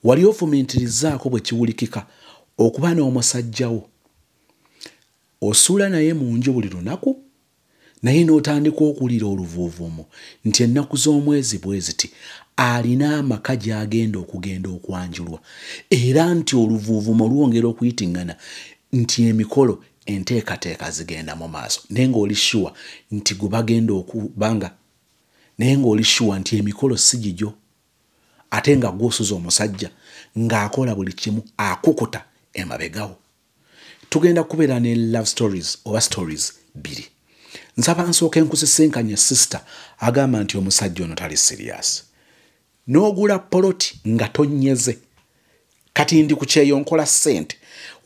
Wali ofumiitirizaako bwe kiwulikika okuba n'omusajjawo osuula naye mu nju buli lunaku, naye n'otandika okuwulira oluvuuvuumo nti ennaku z'omwezi bwe ziti alina amaka gy'agenda okugenda okwanjulwa, era nti oluvuuvuumo lwongera okuyitiŋŋana nti emikolo enteekateeka zigenda mu maaso, naye ng'oli sure nti gwe bagenda okubanga, naye ng'oli sure nti emikolo si gigyo, ate nga gw'osuza omusajja ng'akola buli kimu akukuta emabegawo. Tugenda kubeera ne love stories oba stories bbiri. Nsaba nsooke nkusisinkanye sister agamba nti omusajja ono tali serious. N'ogula poloti nga tonnyeze. Kati ndi ku kyeyo nkola ssente,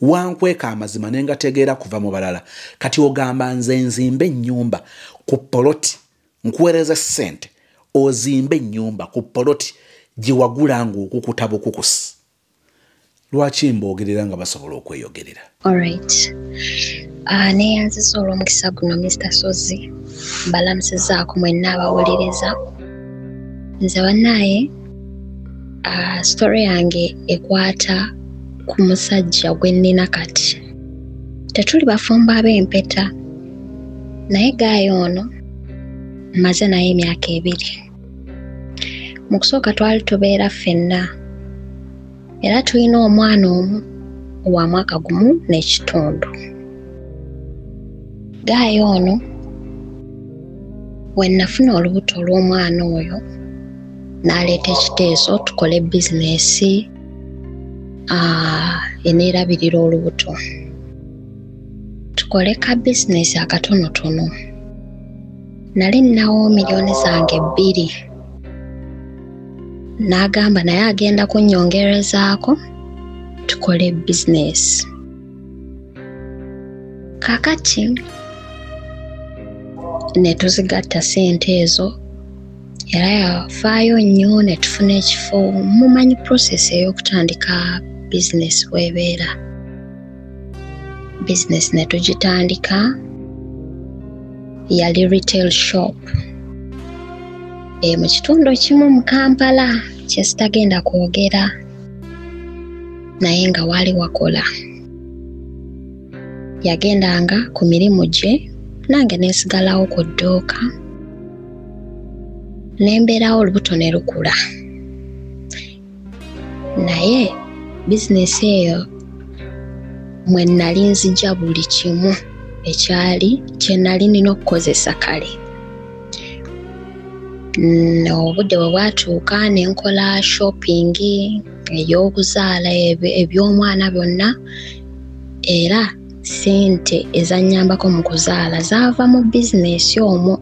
wankweka amazima ne ngategeera kuva mu balala. Kati ogamba nze nzimbe ennyumba ku poloti, nkuweereze ssente ozimbe ennyumba ku poloti gye wagula ng'okukuta bukukusi. Lwaki mboogerera nga basobola okweyogerera? Alright. Neeyanzizza olw'omukisa guno Mr. Sozzi, mbalamusizaako mwenna abawuliriza. Nze bannaaye, story yange ekwata ku musajja gwe nnina kati. Tetuli bafumbo ab'empeta, naye gaaya ono mmaze naye emyaka 2. Mu kusooka twali tubeera ffenna, era tulina omwana omu wa mwaka 1 n'ekitundu. Gaaya ono we nafuna olubuto olw'omwana oyo, n'aleeta ekiteeso tukole bizinesi eneerabirira olubuto. Tukole ka bizinesi akatonotono. Nali nnawo miliyoni zange 2. N'agamba naye agenda kunnyongerezaako tukole bizinesi. Kaakati ne tuzigatta ssente ezo, era yafaayo nnyo ne tufuna ekifo. Mumanyi process ey'okutandika bizinesi bw'ebeera. Bizinesi ne tugitandika, yali retail shop mu kitundu kimu mu Kampala kye sitagenda kwogera, naye nga waali wakola. Yagendanga ku mirimu gye, nange ne nsigalawo ku dduuka, ne mbeerawo olubuto ne lukula. Naye bizinesi eyo mwe nali nzija buli kimu ekyali kye nali nina okukozesa kale. Obudde bwe bwatuuka ne nkola shopping ey'okuzaala eby'omwana byonna, era ssente ezannyambako mu kuzaala zaava mu bizinesi omwo.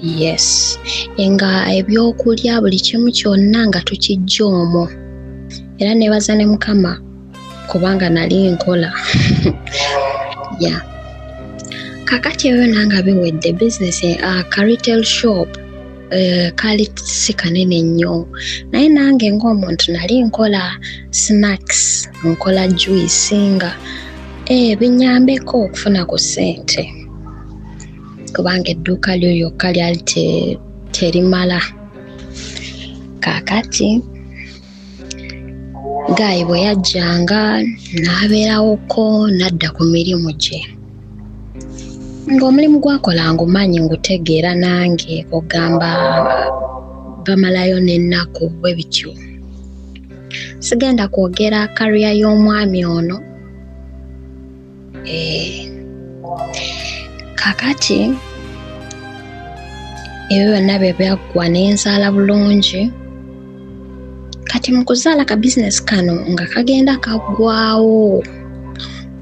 Yes, nga ebyokulya buli kimu kyonna nga tukijja omwo. Era neebaza ne Mukama kubanga nali nkola. Yeah. Kaakati ebyo byonna nga biwedde, bizinesi ka retail shop kaali si kanene nnyo, naye nange ng'omuntu nali nkola snacks, nkola juice nga binnyambeko okufuna ku ssente, kubanga edduuka lyo lyokka lyali terimala. Kaakati Gaayi bwe yajjanga n'abeerawoko n'adda ku mirimu gye. Ng'omulimu gwakola ngumanyi ngutegeera nange, ogamba bamalayo n'ennaku bwe bityo. Sigenda kwogera career y'omwami ono. Kaakati ebyo byonna bye byaggwa ne nzaala bulungi. Kati mu kuzaala ka bizinesi kano nga kagenda kaggwawo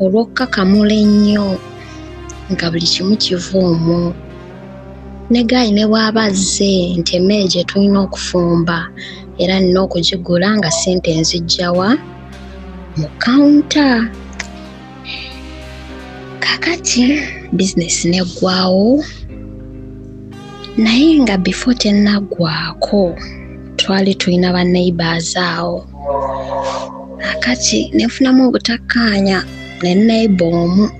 olw'okukakamula ennyo, nga buli kimu kiva omwo. Ne Gaayi ne bw'aba azze nti emmere gye tulina okufumba era nina okugigula nga ssente nzijja wa mu counter. Kaakati bizinesi n'eggwawo, naye nga before tennaggwako twali tulina ba neighbors awo. Kaakati ne nfunamu obutakkaanya ne neighbor omu.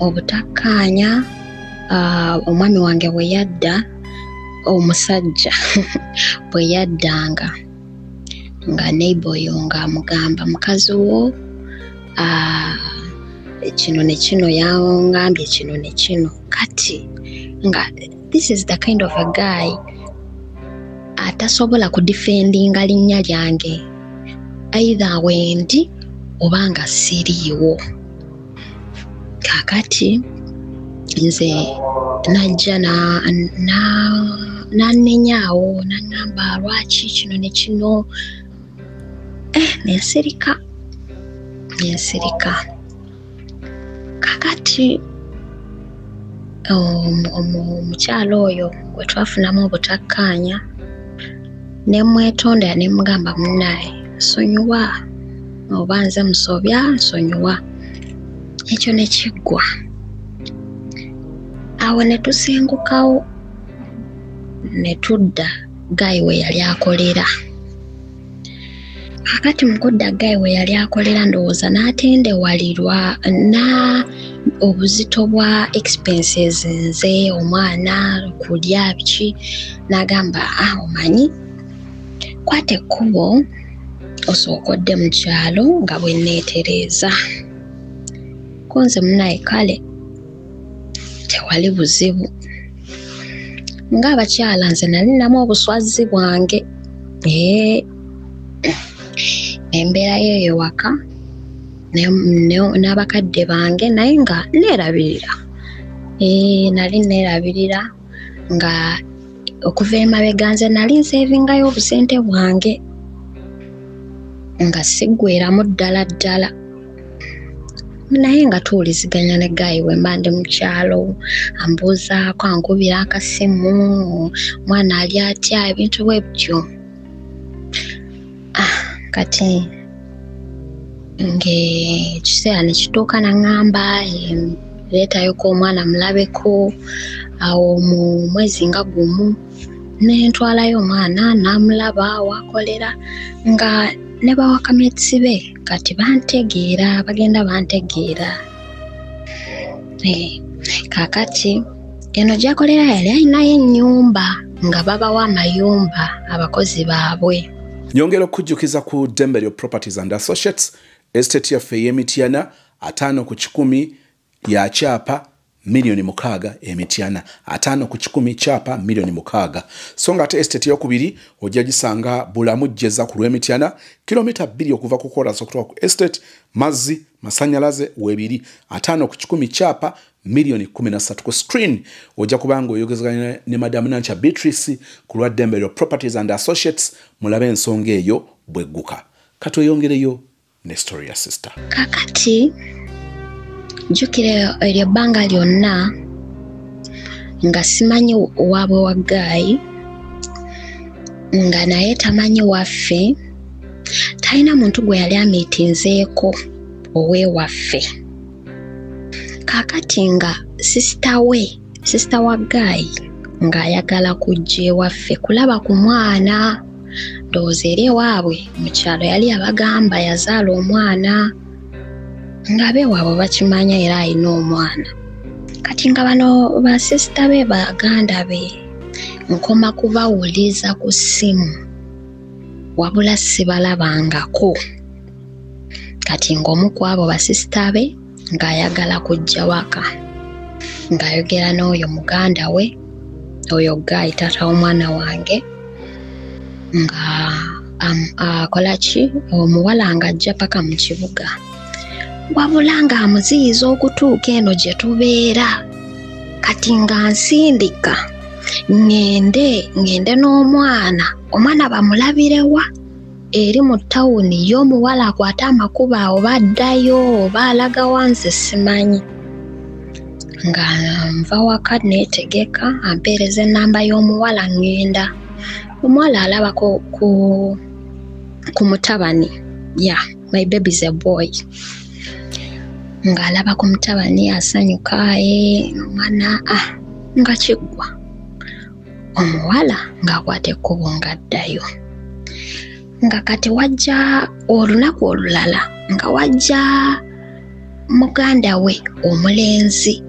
Obutakkaanya, omwami wange bwe yadda, omusajja bwe yaddanga Nga neighbor oyo ng'amugamba, mukazi wo kino ne kino yangambye kino ne kino. Kati nga this is the kind of a guy atasobola kudefendinga linnya lyange, either wendi oba nga siriiwo. Kaakati nze najja nannenya awo, naŋŋamba lwaki kino ne kino. Nensirika, nensirika. Kakati omukyala oyo gwe twafunamu obutakkaanya, ne mwetonda ne mugamba, munnaye nsonyiwa, oba nze musobya, nsonyiwa. Ekyo ne kiggwa awo. Ne tusengukawo ne tudda guy we yali akolera. Kakati mu kudda guy we yali akolera, ndowooza n'atendewalirwa na obuzito bwa expenses, nze, omwana, kulya, biki, n'agamba, ah, omanyi, kwata ekkubo osooka odde mu kyalo nga bwe neetereeza. Ko nze, munaye, kale tewali buzibu. Ng'abakyala nze nali namu obuswazi bwange, ee, embeerayo eyo waka n'abakadde bange, naye nga neerabirira. Ee, nali neerabirira nga okuva emabega nze nali nsevingayo obusente bwange nga siggweramu ddala ddala, naye nga tuwuliziganya ne guy. Bwe mba ndi mu kyalo ambuuzaako, ankubira akasimu, omwana ali atya, ebintu bwe bityo. Ah, kati ng'ekiseera ne kituuka naŋŋamba, leetayoko omwana mulabeko. Awo mu mwezi nga gumu ne ntwalayo omwana n'amulaba wakolera, nga ne ba workmates be kati bantegeera, bagenda bantegeera. Kaakati eno gy'akolera yali alinayo ennyumba, nga babawa amayumba abakozi baabwe. Nyongera okukujjukiza ku Ddembe Properties and Associates, estate yaffe ey'Emityana, 50 ku 100 ya kyapa 6 miliyoni. Emityana, 50 ku 100, kyapa 6 miliyoni. So nga ate estate eyokubiri ojja gisanga Bulamu Jjeza ku lw'Emityana, kilomita 2 okuva ku kolas okutuuka ku estate. Mazzi, masanyalaze weebiri. 50 ku 100, kyapa 13 miliyoni. Ku screen ojja kubanga oyogezaganya ne Madamu Nancha Beatrice ku lwa Ddembe Properties and Associates, mulabe ensonga eyo bwegguka. Katweyongereyo ne story ya sister. Kakati jjukira eryo ebbanga lyonna nga simanyi waabwe wa guy, nga naye tamanyi waffe, talina muntu gwe yali amiitinzeeko ow'ewaffe. Kaakati nga sister we, sister wa guy, ng'ayagala kujja ewaffe kulaba ku mwana. Ndowooza eri ewaabwe mu kyalo yali abagamba yazaala omwana, ng'abeewaabwe bakimanya era alina omwana. Kati nga bano basisita be, baganda be, nkoma kubawuliza ku ssimu, wabula sibalabangako. Kati ng'omu ku abo basisita be ng'ayagala kujja waka, ng'ayogera n'oyo muganda we, oyo guy taata w'omwana wange, nga akola ki, omuwala ng'ajja paka mu kibuga, wabula ng'amuziyiza okutuuka eno gye tubeera. Kati nga nsindika ŋŋende n'omwana, omwana bamulabirewa eri mu tawuni y'omuwala, akwate amakubo awo baddayo oba alaga wa, nze simanyi. Nga nva waka neetegeka, ampeereza ennamba y'omuwala, ŋŋenda. Omuwala alabako ku mutabani. Yeah, my baby is a boy. Ng'alaba ku mutabani asanyuka, e omwana, ah, nga kiggwa. Omuwala ng'akwata ekkubo ng'addayo. Nga kati wajja olunaku olulala, nga wajja muganda we omulenzi,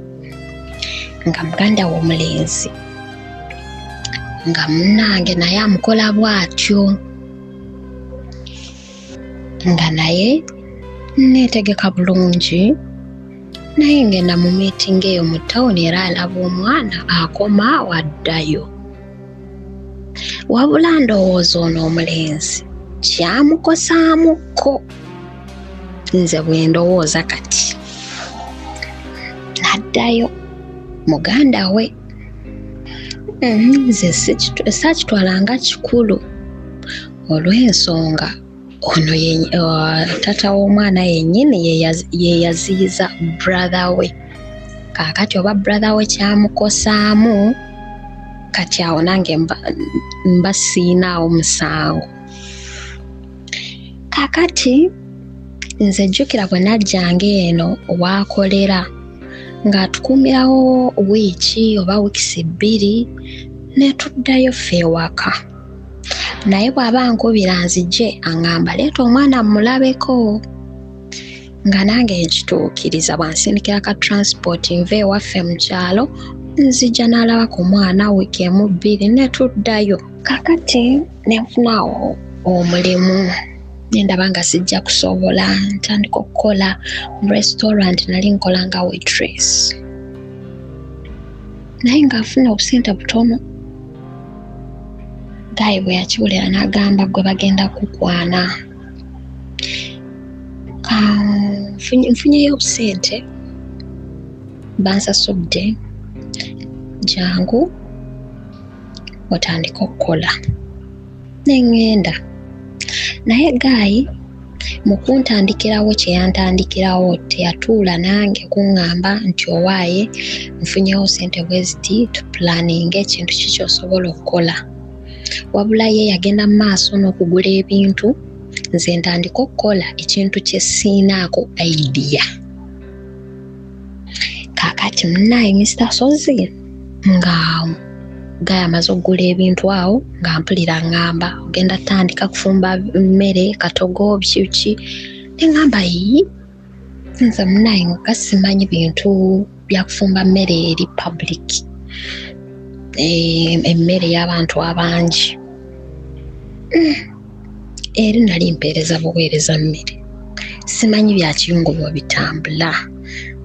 nga muganda we omulenzi nga munnange naye amukola bw'atyo. Nga naye neetegeka bulungi, naye ngenda mu meeting eyo mu tawuni era alaba omwana akoma waddayo. Wabula ndowooza ono omulenzi kyamukosaamuko, nze bwe ndowooza kati. N'addayo muganda we. Nze saakitwalanga kikulu olw'ensonga ono taata w'omwana yennyini ye yaziyiza brother we. Kaakati oba brother we kyamukosaamu, kati awo nange mba siinaawo musango. Kaakati nze jjukira bwe najjanga eno waakolera ng'atukuumirawo wiiki oba wiikisi 2 ne tuddayo ffe ewaka. Naye bw'aba ankubira nzije aŋŋamba leeta omwana mmulabeko, nga nange nkituukiriza. Bw'ansindikira ka transport nva ewaffe mu kyalo, nzija n'alaba ku mwana wiiki 1 2 ne tuddayo. Kaakati ne nfunaawo omulimu, ne ndaba nga sijja kusobola, ntandika okukola mu restaurant. Nali nkola nga waitress, naye nga nfuna obusente butono. Guy bwe yakiwulira n'agamba gwe bagenda kukwana. Nfunyeyo obusente, bansasudde, jangu otandike okukola. Ne ŋŋenda. Naye Guy mu kuntandikirawo kye yantandikirawo teyatuula nange kuŋŋamba nti owaaye nfunyewo ssente bwe ziti, tupulaninge ekintu ki ky'osobola okukola. Wabula ye yagenda mu maaso n'okugula ebintu, nze ntandika okukola ekintu kye siinaako idea. Kaakati munnaye Mr. Sozi nga Guy amaze okugula ebintu awo, nga mpulira ŋŋamba ogenda tandika kufumba mmere katogo biki. Ne ŋŋamba yi nze munnaye nga simanyi bintu bya kufumba mmere eri public, emmere y'abantu abangi. Eri nali mpeereza buweereza mmere, simanyi bya kiyungu bwe bitambula.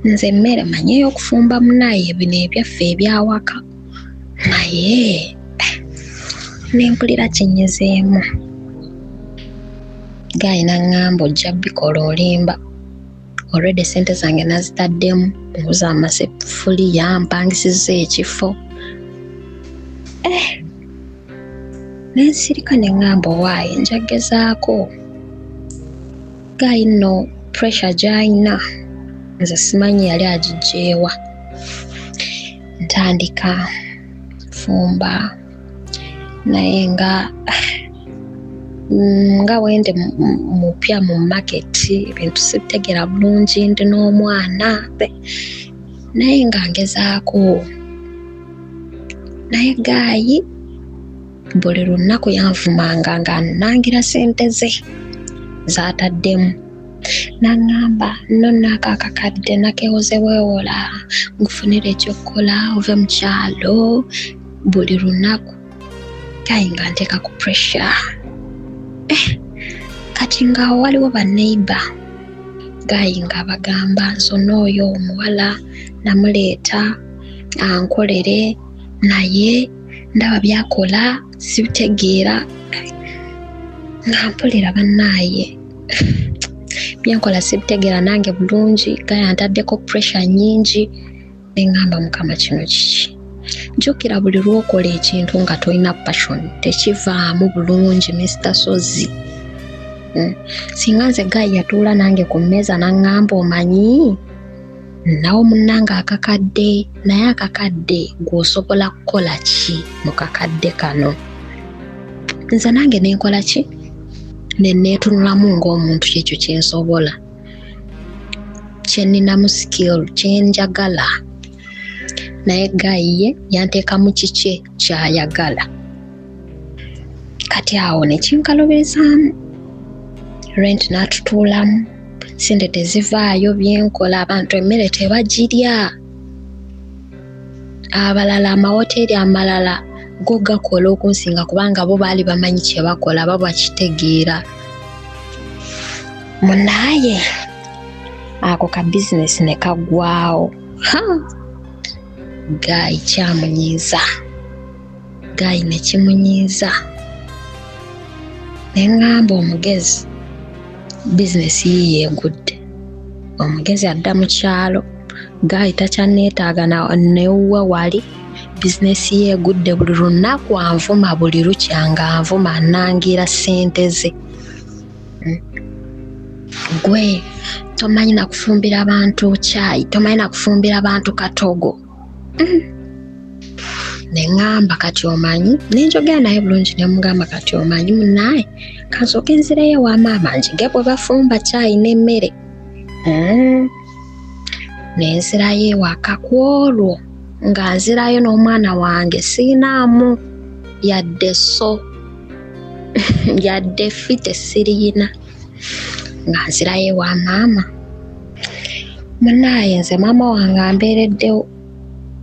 Nze emmere manyiyo okufumba munnaye bino ebyaffe ebyawaka, naye ne mpulira kinyizeemu. Guy n'aŋŋamba ojja bikola olimba, already ssente zange nazitaddemu, nguza amaseffuliya, mpangisizza ekifo. Ne nsirika ne ŋŋamba owaaye nja gezaako. Guy nno pressure gy'ayina nze simanyi yali agiggyeewa. Ntandika fumba, naye nga wende mupya mu market, ebintu sibitegeera bulungi, ndi n'omwana, naye nga ngezaako. Naye Guy buli lunaku yanvumanga nga nnangira ssente ze z'ataddemu. N'aŋŋamba nno nnaako akakadde nakeewoze weewola, nkufunire ekyokukola ove mu kyalo. Buli lunaku Guy nga nteeka ku pressure. Kati nga waliwo banneighbor, Guy nga bagamba nsono oyo omuwala namuleeta ankolere, naye ndaba by'akola sibitegeera. Nga mpulira bannaaye byenkola sibitegeera nange bulungi. Guy antaddeko pressure nnyingi. Ne ŋŋamba Mukama kino kiki? Jjukira buli lw'okola ekintu nga tolina passion tekivaamu bulungi Mr. Sozi. Singa nze Guy yatuula nange ku mmeeza n'aŋŋamba omanyi nawo munnange akakadde, naye akakadde gw'osobola kukola ki mu kakadde kano? Nze nange ne nkola ki? Ne neetunulamu ng'omuntu kyekyo kye nsobola, kye nninamu skill, kye njagala. Naye Guy ye yanteekamu kikye ky'ayagala. Kati awo ne kinkalubirizaamu, rent n'atutuulamu, ssente tezivaayo, byenkola abantu emmere tebagirya. Abalala amawoteeri amalala go gakola okunsinga kubanga bo baali bamanyi kye bakola, bo bakitegeera. Munaye ako ka bizinesi ne kaggwawo. Ha, guy kyamunyiiza, guy ne kimunyiiza. Ne ŋŋamba omugezi bizinesi yiye egudde, omugezi adda mu kyalo, guy takyanneetaaga newuwe wali, bizinesi ye egudde, buli lunaku anvuma, buli lukya nga anvuma, annangira ssente ze. Gwe tomanyi na kufumbira bantu kyayi, tomanyi na kufumbira bantu katogo. Ne ŋŋamba kati omanyi, ne njogera naye bulungi ne mugamba kati omanyi munnaye, kansooke nzireyo ewa maama njige bwe bafumba kyayi n'emmere. Ne nzirayo ewaka ku olwo nga nzirayo n'omwana wange siinaamu yadde so yadde ffi tesiriyina, nga nzirayo ewa maama. Munnaye nze maama wange ambeereddewo,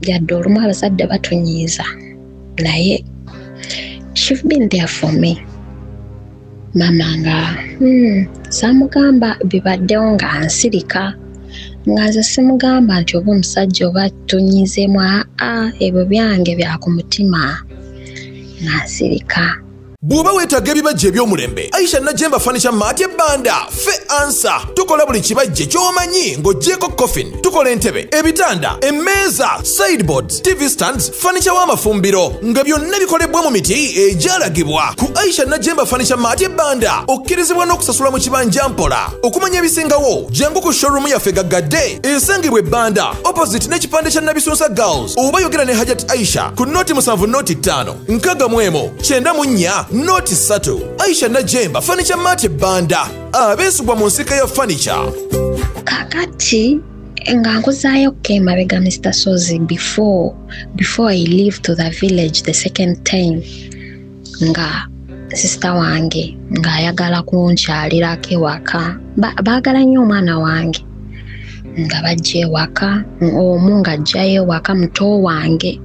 yadde olumu abazadde batunyiiza, naye she's been there for me. Maama nga saamugamba bibaddewo nga nsirika, nga nze simugamba nti oba omusajja oba tunyiizeemu, aa ebyo byange bya ku mutima, nga nsirika. Bw'oba weetaaga ebibajje eby'omulembe, Aisha Najemba Furniture Mart ebbanda fe ansa. Tukola buli kibajje ky'omanyi ng'oggyeko coffin. Tukola entebe, ebitanda, emmeeza, sideboards, TV stands, furniture w'amafumbiro nga byonna bikolebwa mu miti egyalagibwa. Ku Aisha Najemba Furniture Mart ebbanda okkirizibwa n'okusasula mu kibanja mpola. Okumanya ebisingawo jangu ku showroom yaffe gaggadde esangibwa ebbanda opposite n'ekipande kya Nabisunsa Girls, oba yogera ne Hajat Aisha ku 07 05 61 94 03. Aisha Najemba Furniture Mart ebbanda, abeesigwa mu nsika ya furniture. Kakati nga nkuzaayo ko emabega Mr. Sozi, before I leave to the village the second time, nga sister wange ng'ayagala kunkyalirako ewaka. Baagala nnyo omwana wange, nga bajja ewaka, omu ng'ajjayo ewaka muto wange.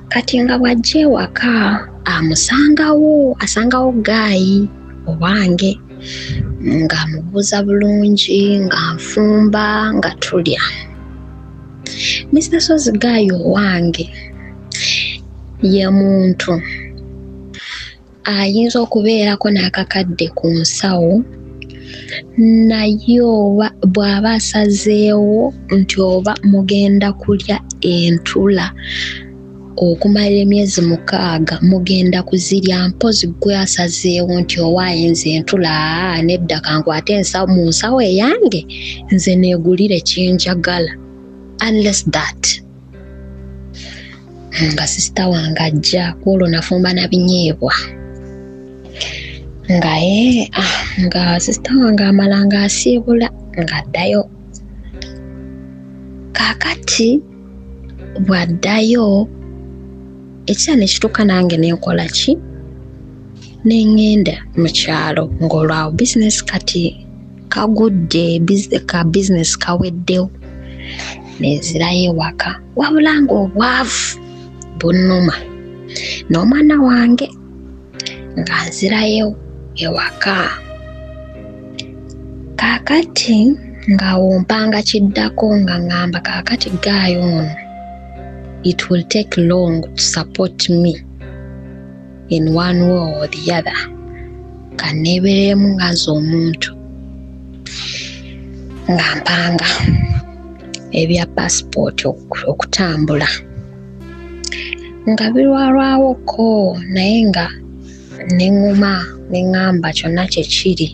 Kati nga bw'ajja ewaka amusangawo, asangawo guy owange, ng'amubuuza bulungi, ng'anfumba, nga tulya. Mr. Sozi guy owange ye muntu ayinza okubeerako n'akakadde ku nsawo, naye oba bw'aba asazeewo nti oba mugenda kulya entula okumala emyezi 6 mugenda kuzirya, mpozi gwe asazeewo nti owaaye nze entula nedda kankwate mu nsawo eyange nze neegulire kyenjagala, unless that. Nga sisita wange ajja kwolwo nafumba na binyeebwa, nga nga sisita wange amala ng'asiibula ng'addayo. Kaakati bw'addayo ekiseera ne kituuka nange ne nkola ki, ne ŋŋenda mu kyalo, ng'olwawo bizinesi kati kagudde, ka bizinesi kaweddewo, ne nzirayo ewaka, wabula ng'obwavu bunnuma n'omwana wange, nga nzirayo ewaka. Kaakati ng'awo mpanga kiddako, nga ŋŋamba kaakati guy ono it will take long to support me in one way or the other, kanneebereremu nga nze omuntu, nga mpanga ebya passport okutambula, nga birwalwawoko, naye nga ne ŋŋuma ne ŋŋamba kyonna kye kiri.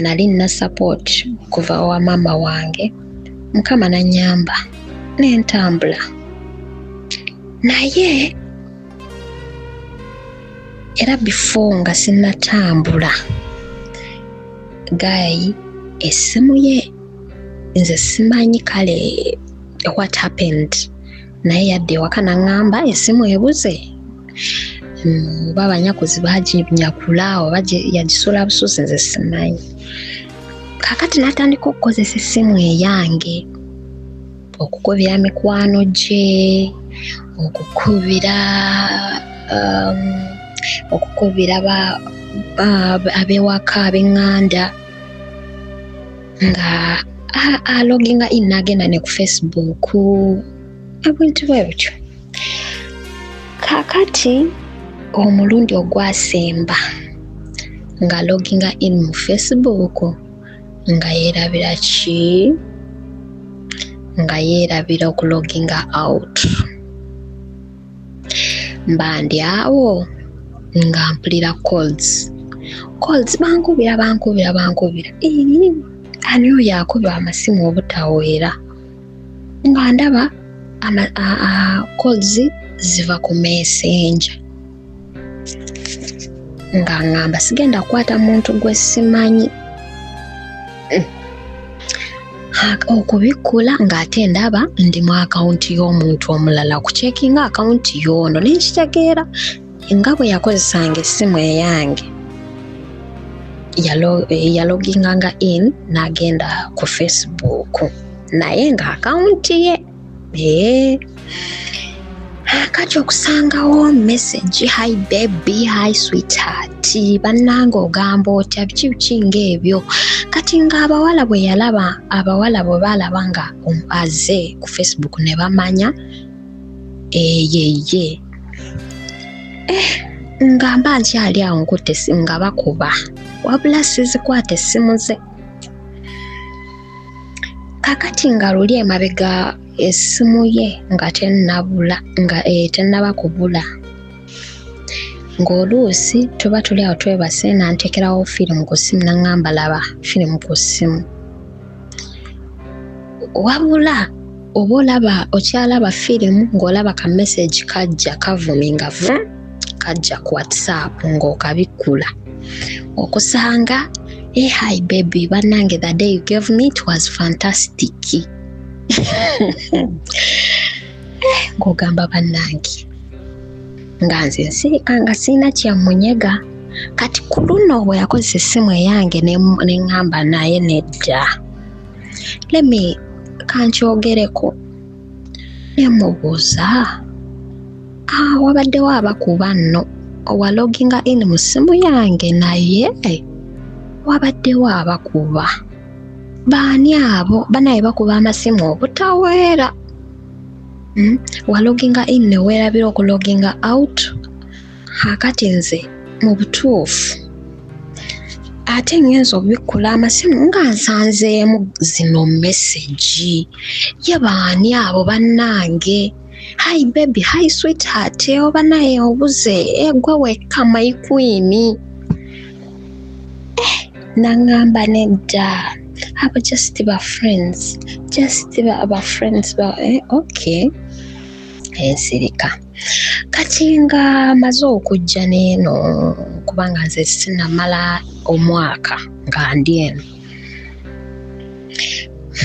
Nali nina support okuva wa maama wange, Mukama n'annyamba ne ntambula. Naye era before nga sinnatambula, guy essimu ye nze simanyi kale what happened, naye yadde ewaka n'aŋŋamba essimu ebuze, oba abanyakuzi baaginyakula oba yagisula busuusi, nze simanyi. Kaakati n'atandika okukozesa essimu eyange okukubira mikwano gye, okukubira ab'ewaka ab'eŋŋanda, nga aloginga in n'agenda ne ku Facebook, ebintu bwe bityo. Kaakati omulundi ogwasemba nga loginga in mu Facebook nga yeerabira ki? Nga yeerabira okuloginga out. Mba ndi awo nga mpulira calls. Calls bankubira bankubira bankubira. Ani oyo akuba amasimu obutaweera? Nga ndaba calls ziva ku Messenger. Nga ngamba sigenda kukwata muntu gwe simanyi. Okubikkula ng'ate ndaba ndi mu akawunti y'omuntu omulala, okucekinga akawunti y'ono ne nkitegeera nga bwe yakozesanga essimu eyange yaloginganga in n'agenda ku Facebook, naye nga akawunti ye kati okusangawo message, hi baby, hi sweetheart, bannange ogamba otya, biki biki ng'ebyo. Kati ng'abawala bwe yalaba, abawala bwe baalaba nga aze ku Facebook ne bamanya eyeye. Nga mba nkyali awo nkutte nga bakuba, wabula sizikwata essimu ze. Kakati nga luli emabega essimu ye nga tennabula, nga tennaba kubula, ng'oluusi tuba tuli awo twebase nanteekerawo firimu ku ssimu n'aŋŋamba laba firimu ku ssimu. Wabula oba olaba okyalaba firimu ng'olaba ka message kajja kavuminga vu kajja ku WhatsApp ng'okabikkula okusanga, hey, hi baby, bannange the day you gave me it was fantastic. Ng'ogamba bannange nga nze nsirika nga sirina kyamunyega. Kati ku luno bwe yakozesa essimu eyange ne ŋŋamba naye nedda, lemme kankyogereko. Ne mubuuza, wabaddewo abakuba nno, waloginga in mu ssimu yange naye wabaddewo abakuba. Baani abo? Banaye bakuba amasimu obutaweera. Waloginga in ne weerabira okuloginga out. Akati nze mu butuufu ate ngenza obikkula amasimu nga nsanzeemu zino message. Ye baani abo bannange? Hi baby, hi sweetheart, oba naye obuze, gwe wekka my queen. N'aŋŋamba nedda, abo just ba friends, just ba friends ba okay. Ensirika. Kati nga maze okujja n'eno, kubanga nze sinnamala omwaka nga ndi eno,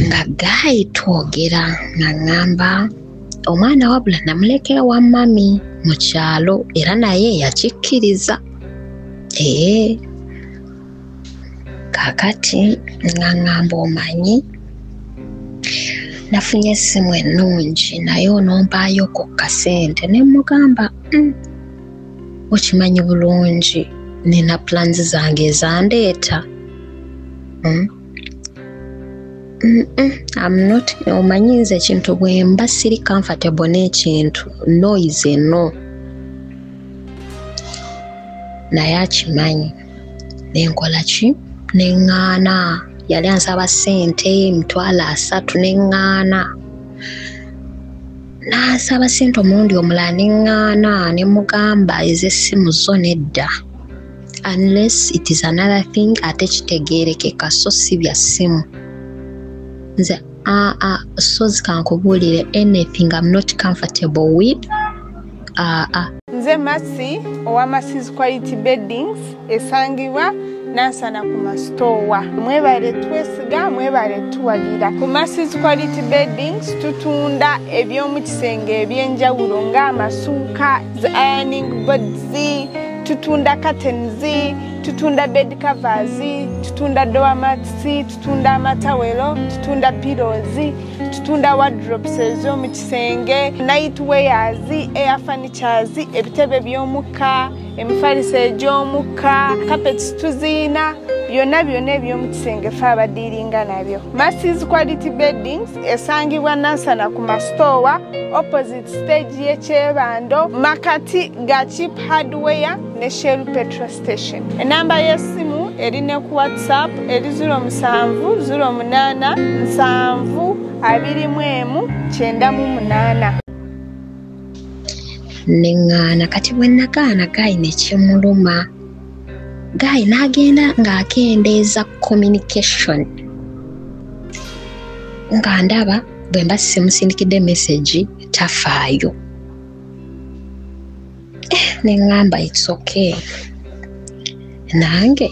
nga gaayi twogera nga ŋŋamba omwana wabula namuleka ewa mami mu kyalo era naye yakikkiriza. Kaakati nga ŋŋamba omanyi nafunye essimu ennungi naye onompaayoko kasente. Ne mugamba okimanyi bulungi nina plans zange ezandeeta. I'm not, omanyi nze ekintu bwe mba siri comfortable n'ekintu, no is a no. Naye akimanyi. Nenkola ki? Neŋŋaana. Yali ansaba ssente 300,000 neŋŋaana. N'ansaba ssente omulundi omulala neŋŋaana, ne mugamba ez'essimu zo nedda. Unless it is another thing ate kitegeerekeka, so si bya ssimu. Nze so zikankubuulire anything I'm not comfortable with. Nze Masi owa Masi's Quality Beddings esangibwa Nansana ku masitowa. Mwebale twesiga, mwebale tuwagira. Ku Masi's Quality Beddings tutunda eby'omu kisenge eby'enjawulo ng'amasuuka, ironing boards, tutunda curtains, Tutunda bed covers, tutunda doormats, tutunda amatawelo, tutunda pillows, tutunda wardrobes ez'omu kisenge, night wears, air furnitures, ebitebe by'omukka, emifaliso egy'omukka, carpets tuziina, byonna byonna eby'omu kisenge ffe abadiiringa nabyo. Masses Quality Beddings esangibwa Nansana ku Masitowa, opposite stage y'e Kyebando, makati ga Cheap Hardware ne Shell Petrol Station. Enamba y'essimu eri ne ku WhatsApp eri 07 08 7 21 98. Neŋŋaana. Kati bwe nagaana guy ne kimuluma. Guy n'agenda ng'akendeeza communication, nga ndaba bwe mba simusindikidde message tafaayo. Ne ŋŋamba it's okay, nange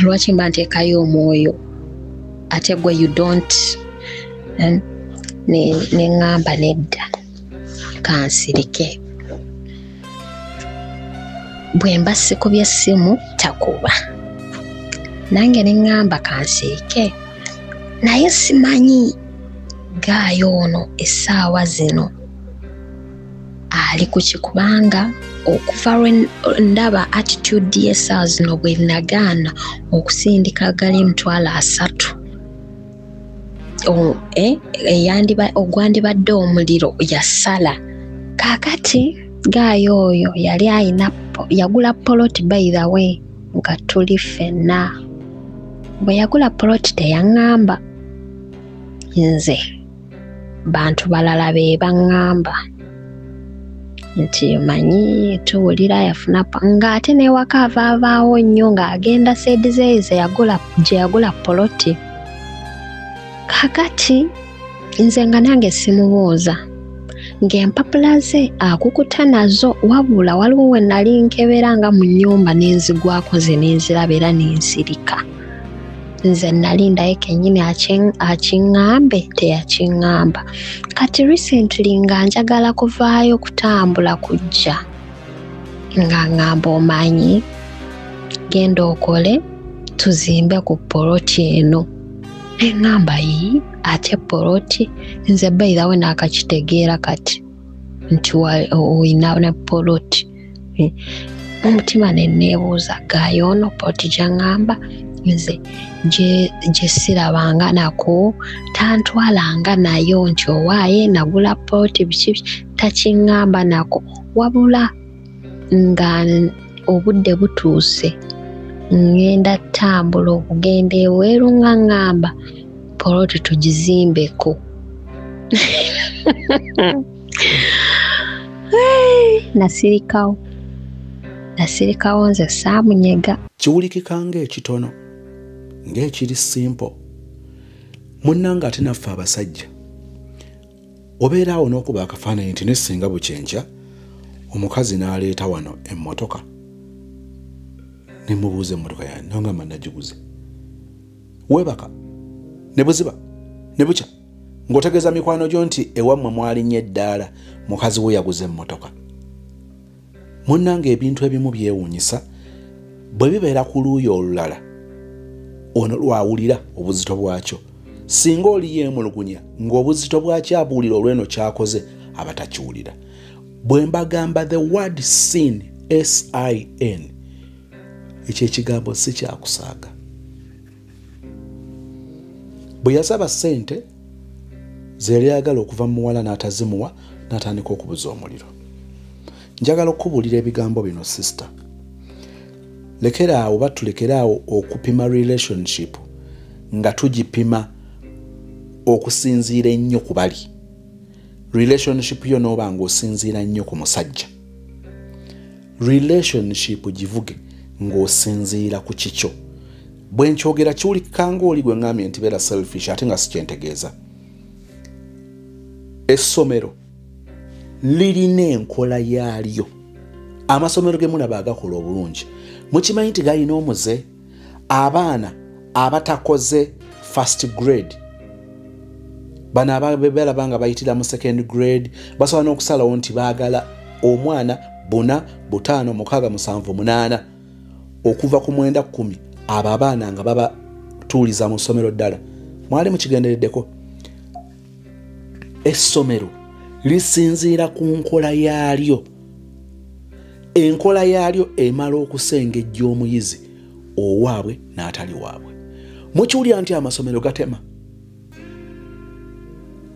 lwaki mba nteekayo omwoyo ate gwe you don't. Ne ŋŋamba nedda, kansirike. Bwe mba sikubye ssimu takuba, nange ne ŋŋamba kansirike. Naye simanyi guy ono essaawa zino ali ku ki, kubanga okuva lwe ndaba attitude y'essaawa zino bwe nagaana okusindika gali 30,000 ogwandibadde omuliro yasala. Kaakati guy oyo yali ayina yagula poloti, by the way, nga tuli ffenna. Bwe yagula poloti teyaŋŋamba nze, bantu balala be baŋŋamba nti manyi tuwulira yafuna, ng'ate n'ewaka avaavaawo nnyo ng'agenda side ze gye yagula poloti. Kaakati nze nga nange simubuuza, ng'empapula ze akukuta nazo, wabula waliwo we nali nkebera nga mu nnyumba n'enzigwako ze n'enziraba era n'ensirika. Nze nali ndaye kennyini akiŋŋambe, teyakiŋŋamba. Kati recently nga njagala kuvaayo kutambula kujja, nga ŋŋamba omanyi genda okole tuzimbe ku poloti eno. Eŋŋamba yi ate poloti, nze by the way naakakitegeera kati nti oyina ne poloti. Omutima ne neebuuza guy ono poloti gy'aŋŋamba nze gye sirabanga nako, tantwalanga nayo nti owaaye nagula poloti biki, takiŋŋamba nako. Wabula nga obudde butuuse ŋŋenda ttambula okugenda ebweru, nga ŋŋamba poloti tugizimbeko. Nasirikawo nze saamunyega. Kiwulikika ng'ekitono, ng'ekiri simple. Munnange ate naffe abasajja obeera awo n'okuba akafaananyi nti ne singa bukyenkya omukazi n'aleeta wano emmotoka, ne mubuuza emmotoka yange, n'angamba nagiguze. Weebaka ne buziba ne bukya ng'otegeeza mikwano gyo nti ewammwe mwalinnye eddaala, mukazi we yaguze emmotoka. Munnange ebintu ebimu byewuunyisa bwe bibeera ku luuyi olulala, ono lwawulira obuzito bwakyo. Singa oli yeemulugunya ng'obuzito bwakyo abuulira olw'eno ky'akoze, aba takiwulira. Bwe mbagamba the word sin, S-I-N, ekyo ekigambo si kyakusaaga. Bwe yasaba ssente ze yali ayagala okuva mu muwala n'atazimuwa, n'atandika okubuza omuliro. Njagala okubuulira ebigambo bino sister. Lekera awo, batulekera awo okupima relationship nga tugipima okusinziira ennyo ku bali. Relationship yo n'oba ng'osinziira nnyo ku musajja. Relationship givuge ng'osinziira ku kikyo. Bwe nkyogera kiwulikika ng'oli gwe ŋŋambye nti beera selfish, ate nga si kyentegeeza. Essomero lirina enkola yaalyo. Amasomero ge mulaba agakola obulungi, mukimanyi nti galina omuze. Abaana abatakoze first grade, bano ababeera nga bayitira mu second grade, basobola n'okusalawo nti baagala omwana 4 5 6 7 8 okuva ku 9 10 abo abaana nga babatuuliza mu ssomero ddala. Mwali mukigendereddeko? Essomero lisinziira ku nkola yaalyo. Enkola yaalyo emala okusengejja omuyizi owaabwe n'atali waabwe. Mukiwulira nti amasomero gatema.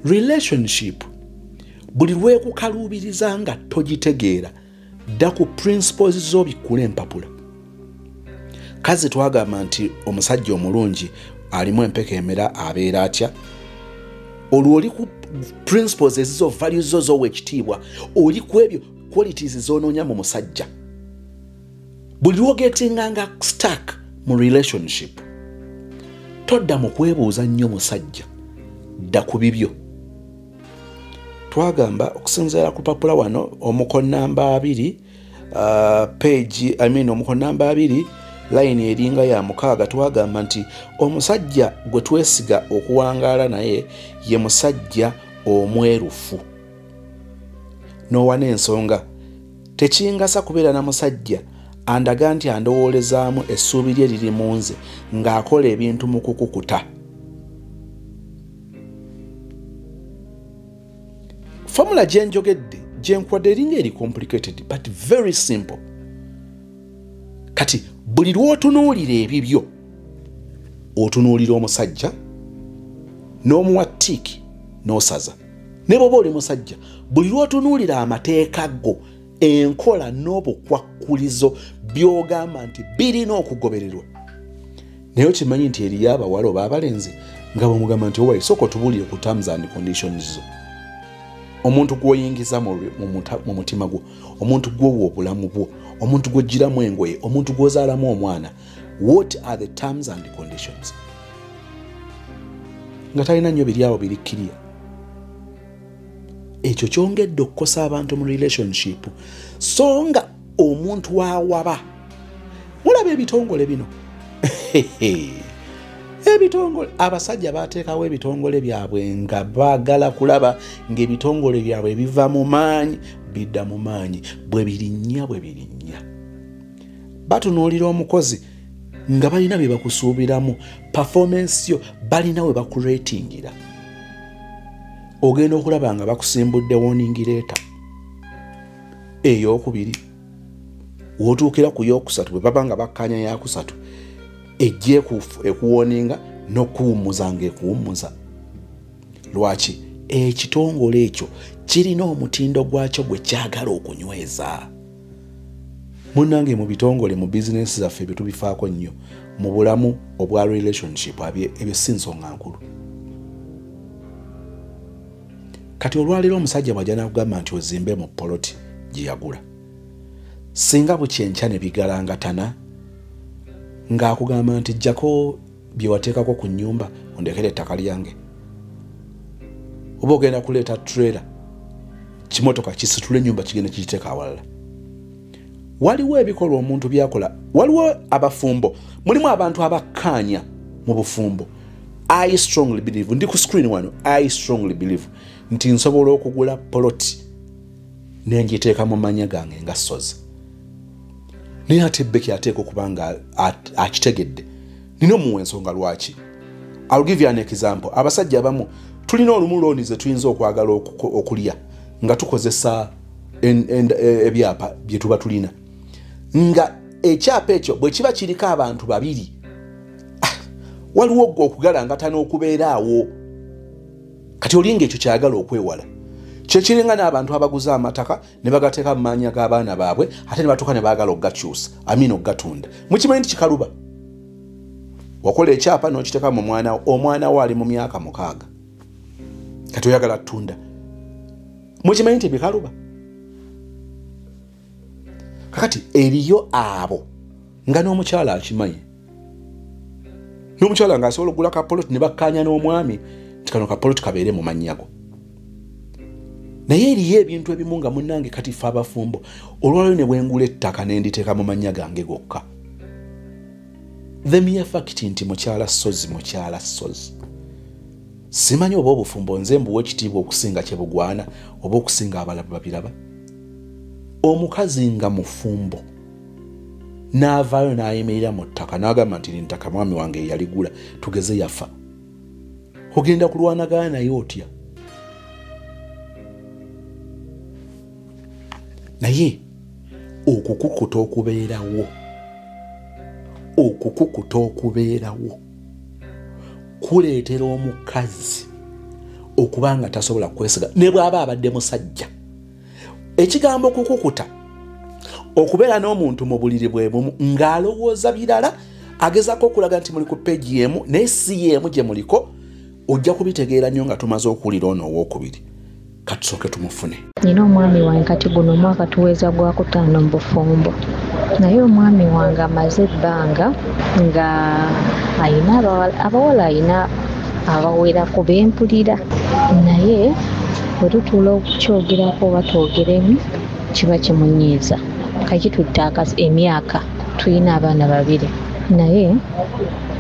Relationship buli lwekukaluubiriza nga togitegeera, dda ku principles z'obikkula empapula. Kazi twagamba nti omusajja omulungi alimu empeka emera abeera atya? Olwo oli ku principles ezizo, values zo z'owekitiibwa, oli ku ebyo qualities z'onoonya mu musajja. Buli lw'ogetinganga stuck mu relationship, todda mu kwebuuza nnyo musajja, dda ku bibyo. Twagamba okusinziira ku papula wano omuko namba 2, page, I mean omuko namba 2 line eringa ya 6, twagamba nti omusajja gwe twesiga okuwangaala naye ye musajja omwerufu. N'owa n'ensonga, tekingasa kubeera na musajja andaga nti andowoolezaamu essuubi lye liri mu nze ng'akola ebintu mu kukukuta. Formula gye njogedde gye nkuwadde eringa eri complicated but very simple. Kati buli lw'otunuulira ebibyo, otunuulira omusajja n'omuwa tiiki n'osaza. Ne bw'oba oli musajja, buli lw'otunuulira amateeka go, enkola n'obukwakkulizo by'ogamba nti birina okugobererwa. Naye okimanyi nti eriyo abawala oba abalenzi nga bw'omugamba nti owaye sooka otubuulire ku terms and conditions zo. Omuntu gw'oyingiza mu mutima gwo, omuntu gw'owa obulamu bwo, omuntu gw'oggyiramu engoye, omuntu gw'ozaalamu omwana, what are the terms and conditions? Nga talina nnyo biri awo biri clear. Ekyo kyongedde okukosa abantu mu relationship. So nga omuntu awaba, mulaba ebitongole bino. Ebitongole, abasajja bateekawo ebitongole byabwe nga baagala kulaba ng'ebitongole byabwe biva mu maanyi bidda mu maanyi, bwe birinnya bwe birinnya. Batunuulira omukozi nga balina bye bakusuubiramu, performance yo balina we bakuratingira. Ogenda okulaba nga bakusimbudde warning letter ey'okubiri, w'otuukira ku yokusatu bwe baba nga bakkaanya yakusatu, ejja ekuwoninga n'okuwummuza ng'ekuwummuza. Lwaki? Ekitongole ekyo kirina omutindo gwakyo gwe kyagala okunyweza. Munnange mu bitongole, mu bizinensi zaffe ebyo tubifaako nnyo. Mu bulamu obwa relationship ebyo si nsonga nkulu. Kati olwaleero omusajja bw'ajja n'akugamba nti ozimbe mu poloti gye yagula, singa bukyenkya ne bigalangatana ng'akugamba nti jjako bye wateekako ku nnyumba ondekere ettaka lyange, oba ogenda kuleeta trailer kimotoka kisitula ennyumba kigenda kigiteeka awalala. Waliwo ebikolwa omuntu by'akola. Waliwo abafumbo, mulimu abantu abakkaanya mu bufumbo. I strongly believe, ndi ku screen wano, I strongly believe nti nsobola okugula poloti ne ngiteeka mu mannya gange nga Ssozi. Naye ate Becky ateeka okuba nga akitegedde. Nina omuwa ensonga lwaki. I'll give you an example. Abasajja abamu tulina olumu looni ze tuyinza okwagala okulya nga tukozesa ebyapa bye tuba tulina. Nga ekyapa ekyo bwe kiba kiriko abantu babiri, waliwo gwe okugalangatana okubeera awo. Kati olinga ekyo kyayagala okwewala. Kyekiringa n'abantu abaguza amataka ne bagateeka mu maanyi g'abaana baabwe, ate ne batuuka ne baagala okugakyusa, amina okugatunda. Mukimanyi nti kikaluba. Wakola ekyapa n'okiteeka mu mwana wo, omwana wo ali mu myaka 6. Kati oyagala ttunda. Mukimanyi nti bikaluba. Kakati eriyo abo nga n'omukyala akimanyi. N'omukyala ng'asobola okugula kapoloti ne bakkaanya n'omwami nti kano kapoloti kabeere mu mannya go. Naye eriyo ebintu ebimu nga munnange kati ffe abafumbo olwaleero ne bwengula ettaka ne nditeeka mu mannya gange gokka. The mere fact nti mukyala Ssozi, mukyala Ssozi. Simanyi oba obufumbo nze mbuwa ekitiibwa okusinga kye bugwana oba okusinga abalala babiraba. Omukazi nga mufumbo n'avaayo n'ayimirira mu ttaka n'agamba nti ntaka mwami wange yaligula, tugeze yafa, ogenda kulwanagana naye otya? Naye okukukuta okubeerawo, okukukuta okubeerawo kuleetera omukazi okuba nga tasobola kwesiga ne bw'aba abadde musajja. Ekigambo kukukuta, okubeera n'omuntu mu buliri bwe bumu ng'alowooza birala, agezaako okulaga nti muli ku peegi emu naye si y'emu gye muliko, ojja kubitegeera nnyo nga tumaze okuwulira ono owookubiri. Katusooke tumufune. Nina omwami wange kati guno omwaka tuweza gwakutaano mu bufumbo, naye omwami wange amaze ebbanga nga ayina abawala ayina abawerako bempulira, naye bwe tutuula okukyogerako oba twogeremu kiba kimunyiiza. Kati tutudde emyaka, tulina abaana babiri, naye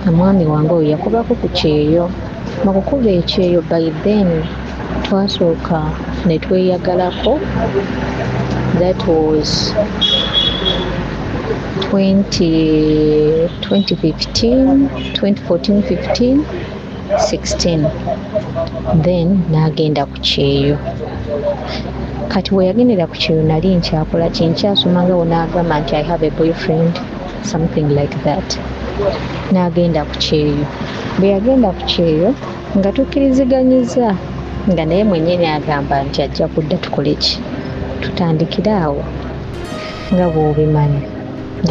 omwami wange oyo yakubako ku kyeyo. Mu kukuba ekyeyo by then twasooka ne tweyagalako, that was 2015, 2014, 15, 16, then n'agenda ku kyeyo. Kati we yagendera ku kyeyo nali nkyakola ki, nkyasoma nga n'agamba nti I have a boyfriend, something like that. N'agenda ku kyeyo. Bwe yagenda ku kyeyo nga tukkiriziganyiza, nga naye mwennyini agamba nti ajja kudda tukole ki, tutandikire awo nga bw'obimanyi.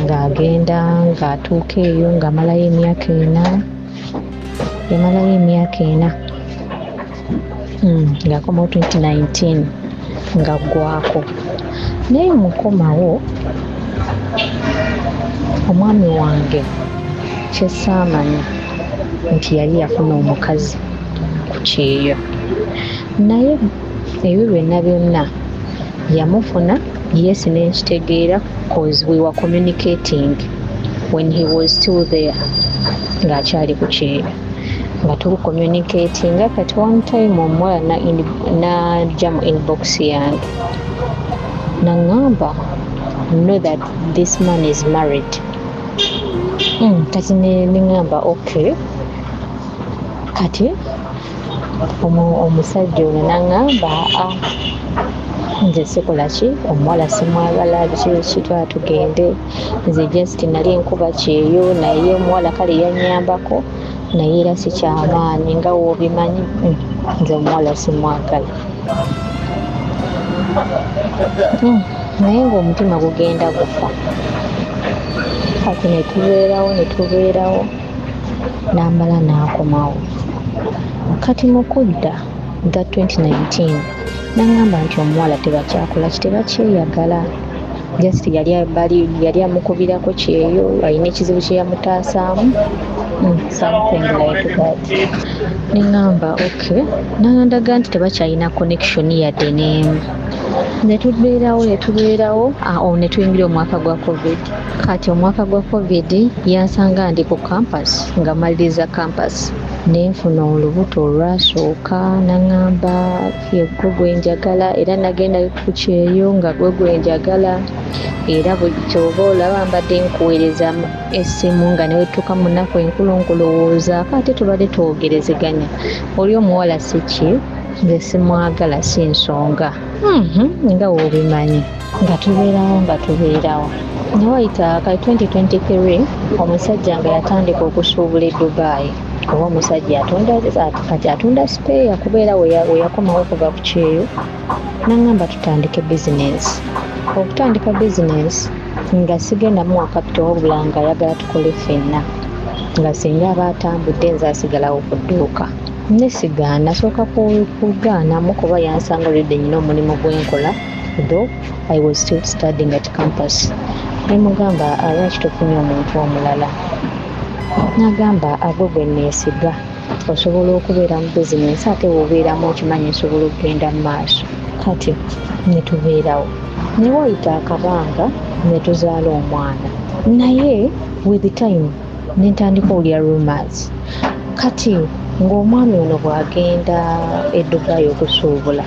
Ng'agenda ng'atuuka eyo ng'amalayo emyaka ena, yamalayo emyaka ena ng'akomawo 2019 ng'aggwako. Naye mukomawo omwami wange kye saamanya nti yali yafuna omukazi ku kyeyo, naye ebyo byonna byonna yamufuna. Yes, nenkitegeera cause we were communicating when he was still there, ng'akyali ku kyeyo nga tucommunicatinga. Kati one time omuwala n'ajja mu inbox yange naŋŋamba, know that this man is married. Kati neŋŋamba okay. Kati omusajja ono naŋŋamba nze sikola ki, omuwala simwagala, biki biki, twala tugende, nze just nali nkuba kyeyo, naye omuwala kale yannyambako, naye era si kyamaanyi nga w'obimanyi, nze omuwala simwagala. Naye ng'omutima gugenda gufa. Kati ne tubeerawo ne tubeerawo, n'amala n'akomawo. Kati mu kudda that 2019 n'aŋŋamba nti omuwala tebakyakola ki, tebakyeyagala, just yali amukubirako kyeyo, alina ekizibu kye yamutaasaamu, something like that. Ne ŋŋamba okay, n'andaga nti tebakyalina connection yadde n'emu. Ne tubeerawo ne tubeerawo, ne tuyingira omwaka gwa COVID. Kati omwaka gwa COVID yansanga ndi ku campus nga maliriza campus, ne nfuna olubuto olwasooka, n'aŋŋamba gwe gwe njagala, era nagenda ku kyeyo nga gwe gwe njagala, era buli ky'oba olaba mbadde nkuweereza essimu nga ne wetuuka mu nnaku enkulu nkulowoozaako, ate tubadde twogerezeganya, oli omuwala si ki, nze simwagala, si nsonga, nga w'obimanyi. Nga tubeerawo nga tubeerawo. Ne wayita ka 2023 omusajja nga yatandika okusuubula e Dubai, oba omusajja atunda, kati atunda spare kubeera we yakomawo okuva ku kyeyo, n'aŋŋamba tutandike bizinensi. Okutandika bizinensi nga sigenda muwa capital, wabula nga ayagala tukole ffenna, nga singa aba atambudde nze asigalawo ku dduuka. Nesigaana, nasooka kugaanamu kuba yansanga already nnina omulimu gwe nkola, though I was still studying at campus. Ne mugamba lwaki tofunye omuntu omulala? N'agamba agwe gwe neesiga, osobola okubeera mu bizinensi ate bw'obeeramu okimanyi nsobola okugenda mu maaso. Kati ne tubeerawo. Ne wayita akabanga ne tuzaala omwana, naye with time ne ntandika owulira rumors. Kati ng'omwami ono bw'agenda e Dubai okusuubula,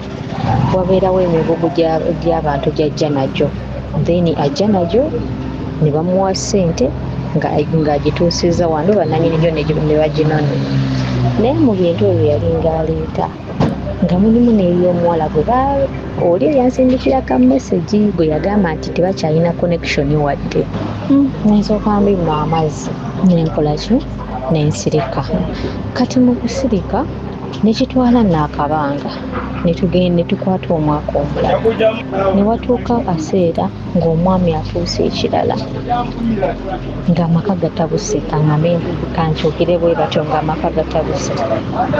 wabeerawo emigugu gy'abantu gy'ajja nagyo. Then ajja nagyo ne bamuwa ssente ng'agituusizza wano, bannannyini gyo ne baginona. Naye mu bintu ebyo yalinga aleeta nga mulimu n'ebyomuwala gwe oli eyansindikira ka message gwe yagamba nti tebakyalina connection wadde. Nensooka mbimma amazzi nenkola ki, nensirika. Kati mu kusirika nekitwala naakabanga netugenda netukwata omwaka omulala. Ne watuuka akaseera ng'omwami afuuse ekirala, ng'amaka gatabuse. Kaŋŋambe kankyukire bwe batyo, ng'amaka gatabuse,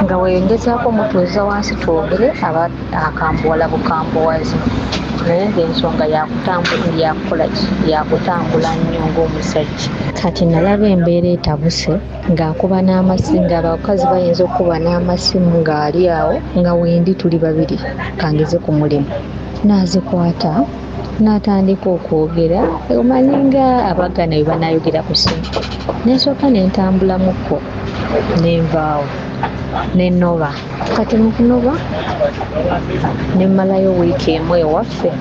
nga weegezaako mutuuza wansi twogere, aba akambuwala bukambuwazi. Naye ng'ensonga yakukola ki, yakutambula nnyo ng'omusajja. Kati nalaba embeera etabuse, ng'akuba n'amasimu, ng'abakazi bayinza okukuba n'amasimu ng'ali awo, nga wendi tuli babiri kangeze ku mulimu. N'azikwata n'atandika okwogera, omanyi nga abagana bwe banaayogera ku ssimu. Nensooka ne ntambulamukko ne nvaawo ne nnoba. Kati mu kunoba ne mmalayo wiiki emu ewaffe,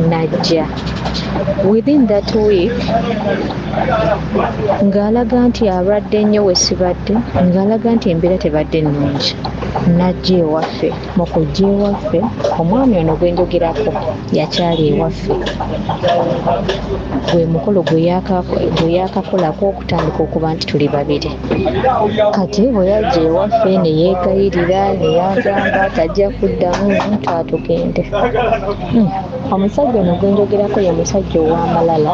najja. Within that week ng'alaga nti alwadde nnyo we sibadde, ng'alaga nti embeera tebadde nnungi. Najja ewaffe. Mu kujja ewaffe, omwami ono gwe njogerako yakyala ewaffe, gwe mukolo gwe yaakakolako okutandika okuba nti tuli babiri. Kati bwe yajja ewaffe ne yeegayirira, ne yagamba tajja kuddamu, twatugende. Omusajja ono gwe njogerako ye musajja ow'amalala,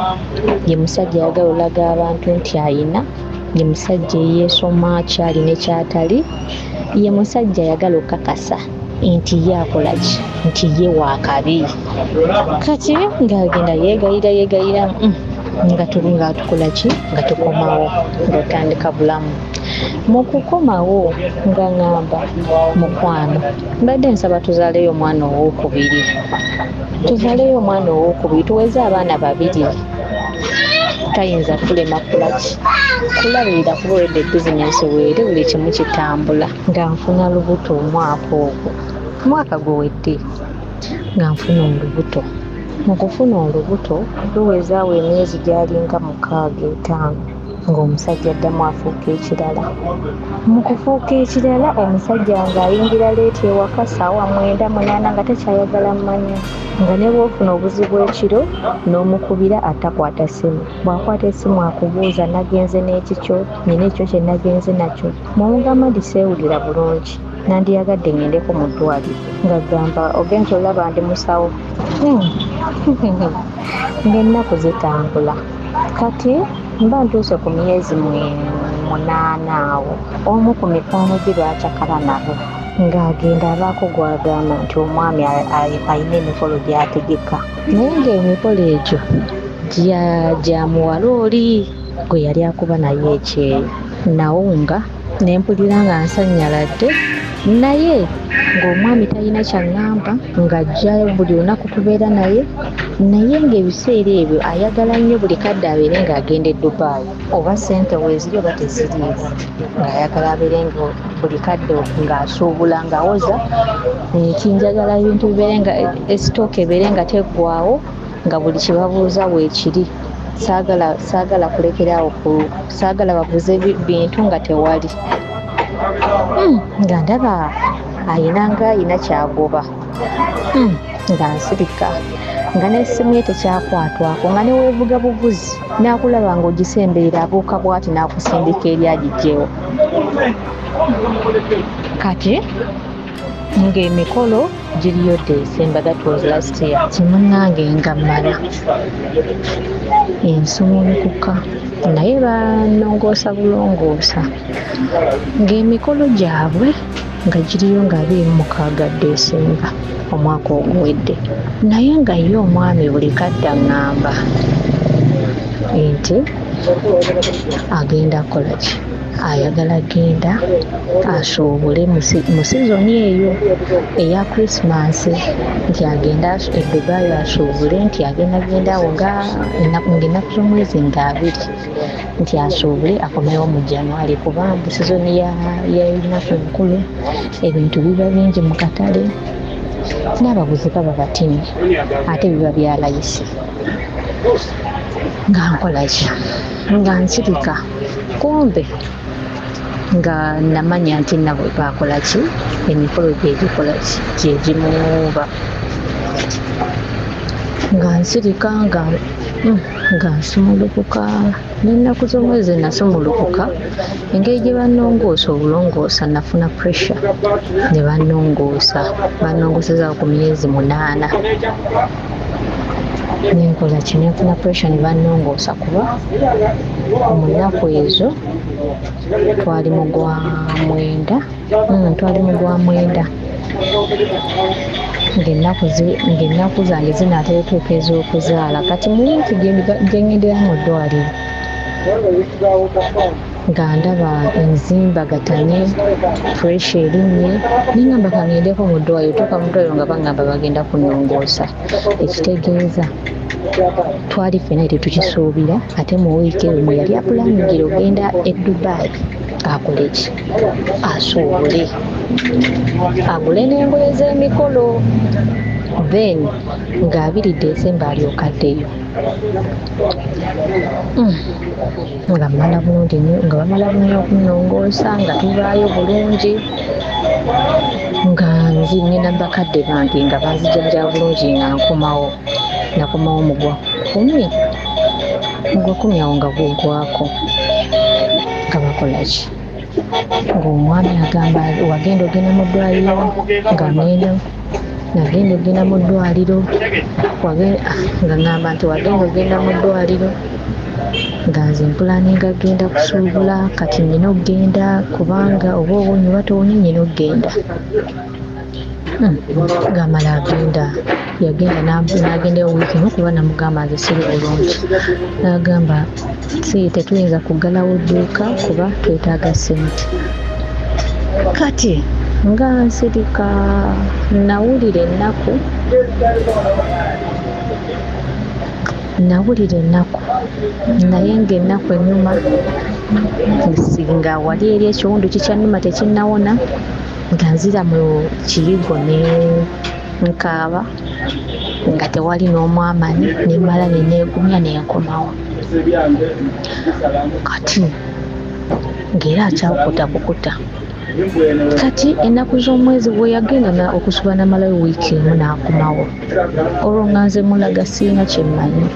ye musajja ayagala olaga abantu nti ayina, ye musajja eyeesoma kyali ne kyatali, ye musajja ayagala okukakasa nti ye akola ki, nti ye waakabi. Kati ng'agenda yeegayira yeegayira, nga tukola ki, nga tukomawo, ng'otandika bulamu. Mu kukomawo nga ŋŋamba mukwano, mbadde nsaba tuzaaleyo omwana owookubiri, tuzaaleyo omwana owookubiri, tuweze abaana babiri. Tayinza kulema kulaki kulabirira kuba olwedde bizinensi weeri buli kimu kitambula. Nga nfuna lubuto omwaka ogwo, omwaka guwedde nga nfuna olubuto. Mu kufuna olubuto luwezaawo emyezi gyalinga 6 5 ng'omusajja addamu afuuka ekirala. Mu kufuuka ekirala omusajja ng'ayingira leeti ewaka ssaawa 9 8 nga takyayagala mmanya, nga ne bw'ofuna obuzibu ekiro n'omukubira atakwata ssimu. Bw'akwata essimu akubuuza nagenze n'ekikyo, nina ekyo kye nagenze nakyo. Mw'omugamba nti seewulira bulungi, nandiyagadde ngendeko mu ddwaliro, ng'agamba ogenze olaba ndi musawo. Ng'ennaku zitambula. Kati mba ntuuse ku myezi 8 awo, omu ku mikwano gye lwakyakala nabo ng'agenda abaako gw'agamba nti omwami alina emikolo gy'ategeka, naye ng'emikolo egyo gya muwala oli gwe yali akuba naye ekyeyo. Nawunga ne mpulira nga nsannyaladde, naye ng'omwami talina kyaŋŋamba, ng'ajja buli lunaku tubeera naye, naye ng'ebiseera ebyo ayagala nnyo buli kadde abeere ng'agenda e Dubai, oba ssente weeziri oba teziriiwo, ng'ayagala abeere nga buli kadde ng'asuubula ng'awoza nti njagala ebintu bibeere nga esitooka ebeere nga teggwawo, nga buli kye babuuza weekiri. Saagala kulekeraawo, saagala babuuze bintu nga tewali. Nga ndaba ayina nga ayina kyagoba, nga nsirika, nga n'essimu ye tekyakwatwako, nga ne weevuga buvuzi n'akulaba ng'ogisemberera abuuka bw'ati n'akusindika eri agiggyewo. Kati ng'emikolo giriyo December, that was last year. Kimunnange nga mmala ensumulukuka, naye bannongoosa bulongoosa, ng'emikolo gyabwe nga giriyo nga 26 December omwaka oguwedde. Naye nga ye omwami buli kadde aŋŋamba nti agenda kukola ki, ayagala genda asuubule mu sizoni eyo eya Christmas, nti agenda e Dubai asuubule, nti agenda genda awo ng'ennaku z'omwezi nga 2, nti asuubule akomewo mu January, kuba mbu sizoni y'ennaku enkulu ebintu biba bingi mu katale. N'abaguzi baba batini ate biba bya layisi. Nga nkola ki? Nga nsirika. Kumbe nga namanya nti nabo bakola ki, emikolo gye gikola ki, gye gimuwuuba. Nga nsirika nga nsumulukuka. N'ennaku z'omwezi nasumulukuka, engeri gye bannongoosa obulongoosa nafuna pressure ne bannongoosa. Bannongoosezaawo ku myezi 8. Nenkola ki, nenfuna pressure ne bannongoosa kuba mu nnaku ezo twali mu gwa 9. Twali mu gwa 9. Ng'ennaku zange zinaatera otuuka ez'okuzaala. Kati mu wiiki gye ngendera mu ddwaliro nga ndaba enzimbagatanye, pressure erinnye, ne ngamba kangendeko mu ddwaliro. Tuuka mu ddwaliro nga bangamba bagenda kunnongoosa. Ekitegeeza twali ffenna tetukisuubira, ate mu wiiki eyo mwe yali apulaningira ogenda e Dubai akole ki, asuubule, agule n'engoye z'emikolo, then nga 2 December alyoka addeyo. Nga mmala bulungi nnyo, nga bamala bulungi okunnongoosa, nga tuvaayo bulungi, nga ngenda mu bakadde bange nga banzijanjaba bulungi nga nkomawo. Nakomawo mu gwa 10, mu gwa 10 awo nga guggwako. Nga bakola ki? Ng'omwami agamba wagenda ogenda mu ddwaliro, nga ngenda nagenda ogenda mu ddwaliro, nga ngamba nti wagenda ogenda mu ddwaliro, nga nze mpulaninga genda kusuubula, kati nnina okugenda kubanga oba owonye oba towonye nnina okugenda. Ng'amala agenda, yagenda n'agendayo wiiki emu kuba namugamba nze siri bulungi. N'agamba si tetuyinza kuggalawo dduuka kuba twetaaga ssente. Kati nga nsirika, nawulira ennaku, naye ng'ennaku ennuma nga wali eri ekiwundu kikyannuma tekinnawona, nga nzira mu kiyigo ne nkaaba nga tewali n'omwamanyi, ne mmala ne neegumya ne nkomawo. Kati ng'era akyakutakukuta. Kati ennaku z'omwezi bwe yagenda okusuba n'amalayo wiiki emu n'akomawo, olwo nga nze mulaga sirina kye mmanyi.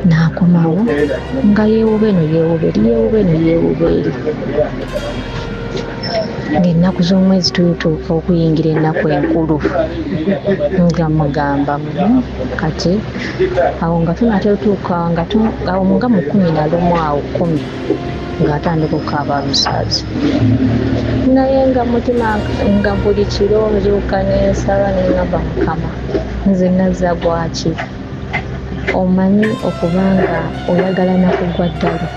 N'akomawo nga yeewuba eno yeewuba eri, yeewuba eno yeewuba eri. Ng'ennaku z'omwezi tutuuka okuyingira ennaku enkulu, nga mugamba kati awo nga tunaatera otuuka nga awo nga mu 11 awo 10 ng'atandika okukaaba lusaazi. Naye nga mutima nga buli kiro nzuuka ne nsaba ne ngamba Mukama nze nazza gwaki, omanyi okuba nga oyagala nakugwa ddalu.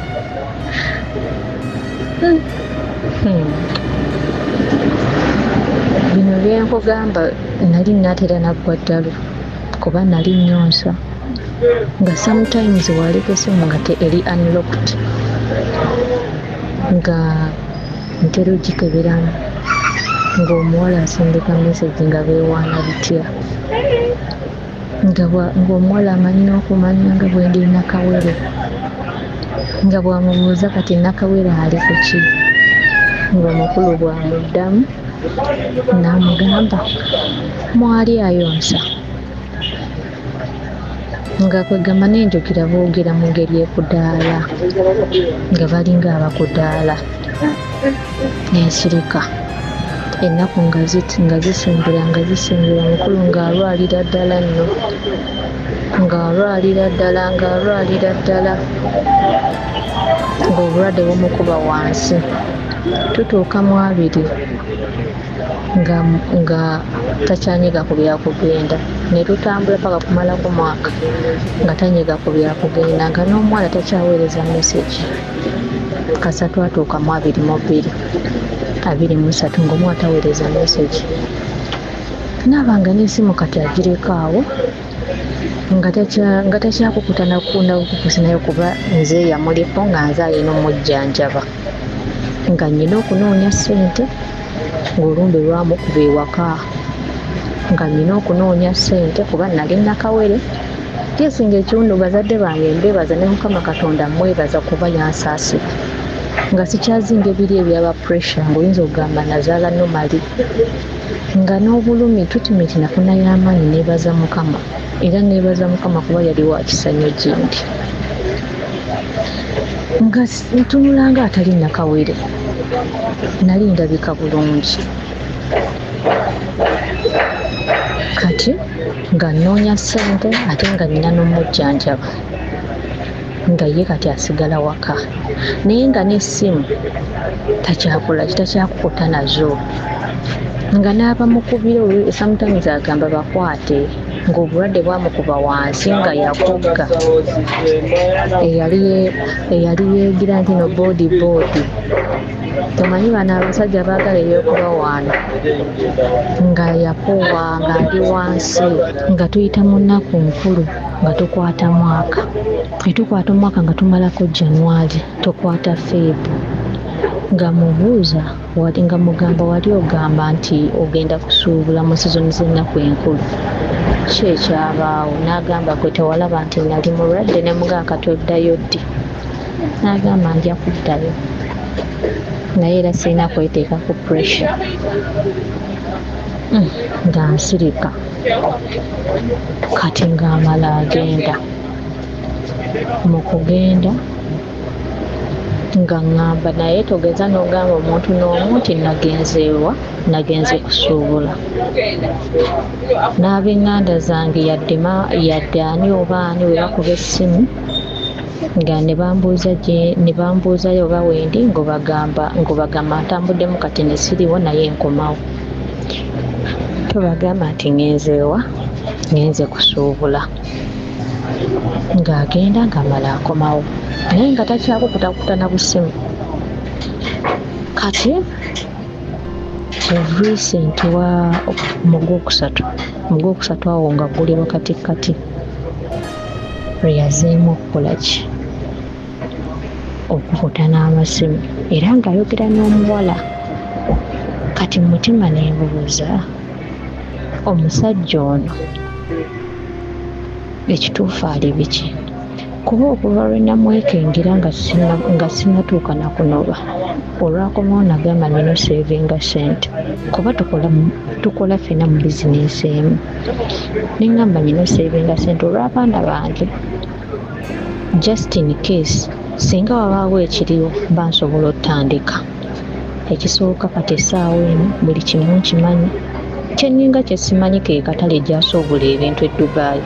Bino bye nkugamba nali naatera naggwa ddalu kuba nali nnyonsa, nga sometimes waleka essimu nga eri unlocked, nga ntera ogikeberamu ng'omuwala asindika message nga beewaana bitya, ng'omuwala amanyi n'okumanya nga bwe ndi Nakawere, nga bw'amubuuza kati Nakawere ali ku ki, ng'omukulu bw'amuddamu n'amugamba mwali ayonsa. Nga kwegamba n'enjogera boogera mu ngeri ekudaala, nga balinga abakudaala. Nensirika. Ennaku nga zisembera nga zisembera, mukulu ng'alwalira ddala nno, ng'alwalira ddala, ng'alwalira ddala, ng'obulwadde bumukuba wansi. Tutuuka mu 2 nga takyanyiga ku byakugenda, ne tutambula paka kumalako mwaka nga tanyiga ku byakugenda, nga n'omuwala takyaweereza message. Kasa twatuuka mu 22, 23 ng'omuwala taweereza message. Naaba nga n'essimu kati agireka awo, nga takyakukuta nakukusi nayo kuba nze yamuliko nga nze alina omujjanjaba, nga nnina okunoonya ssente Ng'olumbe lwamukuba ewaka nga nnina okunoonya ssente kuba nali nakawere. Yesinga ekiwundu bazadde bange mbeebaza ne Mukama Katonda mwebaza kuba yansaasira. Nga sikyazinga ebiri ebyaba pressure ng'oyinza okugamba nazaala normally. Nga n'obulumi treatment nafuna y'amaanyi neebaza Mukama era neebaza Mukama kuba yali wa kisa nnyo gyendi. Nga ntunula nga atali nakawere, nali ndabika bulungi. Kati nga nnoonya ssente ate nga nnina n'omujjanjaba nga ye kati asigala waka, naye nga n'essimu takyakola takyakukuta nazo, nga n'abamukubira sometimes agamba bakwate ng'obulwadde bwamukuba wansi nga yakogga eyali yeegira nti no boodi boodi. Tomanyi bano abasajja baagala ebyokubawaana, nga yakowa ng'ali wansi, nga tuyita mu nnaku nkulu nga tukwata mwaka. Tukwata omwaka nga tumalako January, tukwata Feb. Nga mubuuza nga mugamba wali ogamba nti ogenda kusuubula mu sizoni z'ennaku enkulu, ki ekyabaawo? N'agamba gwe tewalaba nti nali mulwadde? Ne mugamba kati oddayo ddi? N'agamba nja kuddayo, naye era sirina kweteeka ku pressure. Nga nsirika. Kati ng'amala agenda. Mu kugenda nga ŋŋamba naye togeza n'ogamba omuntu n'omu nti nagenzeewa, nagenze kusuubula. N'ab'eŋŋanda zange yadde ani oba ani we bakuba essimu nga ne bambuuzayo oba wendi, ng'obagamba ntambuddemu kati ne siriwo naye nkomawo. Tobagamba nti ŋŋenzeewa, ŋŋenze kusuubula. Ng'agenda ng'amala akomawo, naye nga takyakukutakuta na busimu. Kati recent wa mu Gwokusatu awo nga guli wakati kati lwe yazeemu okukola ki, okukuta n'amasimu era ng'ayogera n'omuwala. Kati mu mutima neebuuza omusajja ono ekituufu ali biki? Kuba okuva lwe namwekengera nga sinnatuuka na kunoba, olwakomawo nagamba nina osevinga ssente kuba tukola ffenna mu bizinensi emu. Ne ŋŋamba nina osevinga ssente olw'abaana bange, just in case singa wabaawo ekiriwo mba nsobola ottandika. Ekisooka kati essaawa eno buli kimu nkimanyi, kye nninga kye simanyi ke katale gy'asuubula ebintu e Dubai,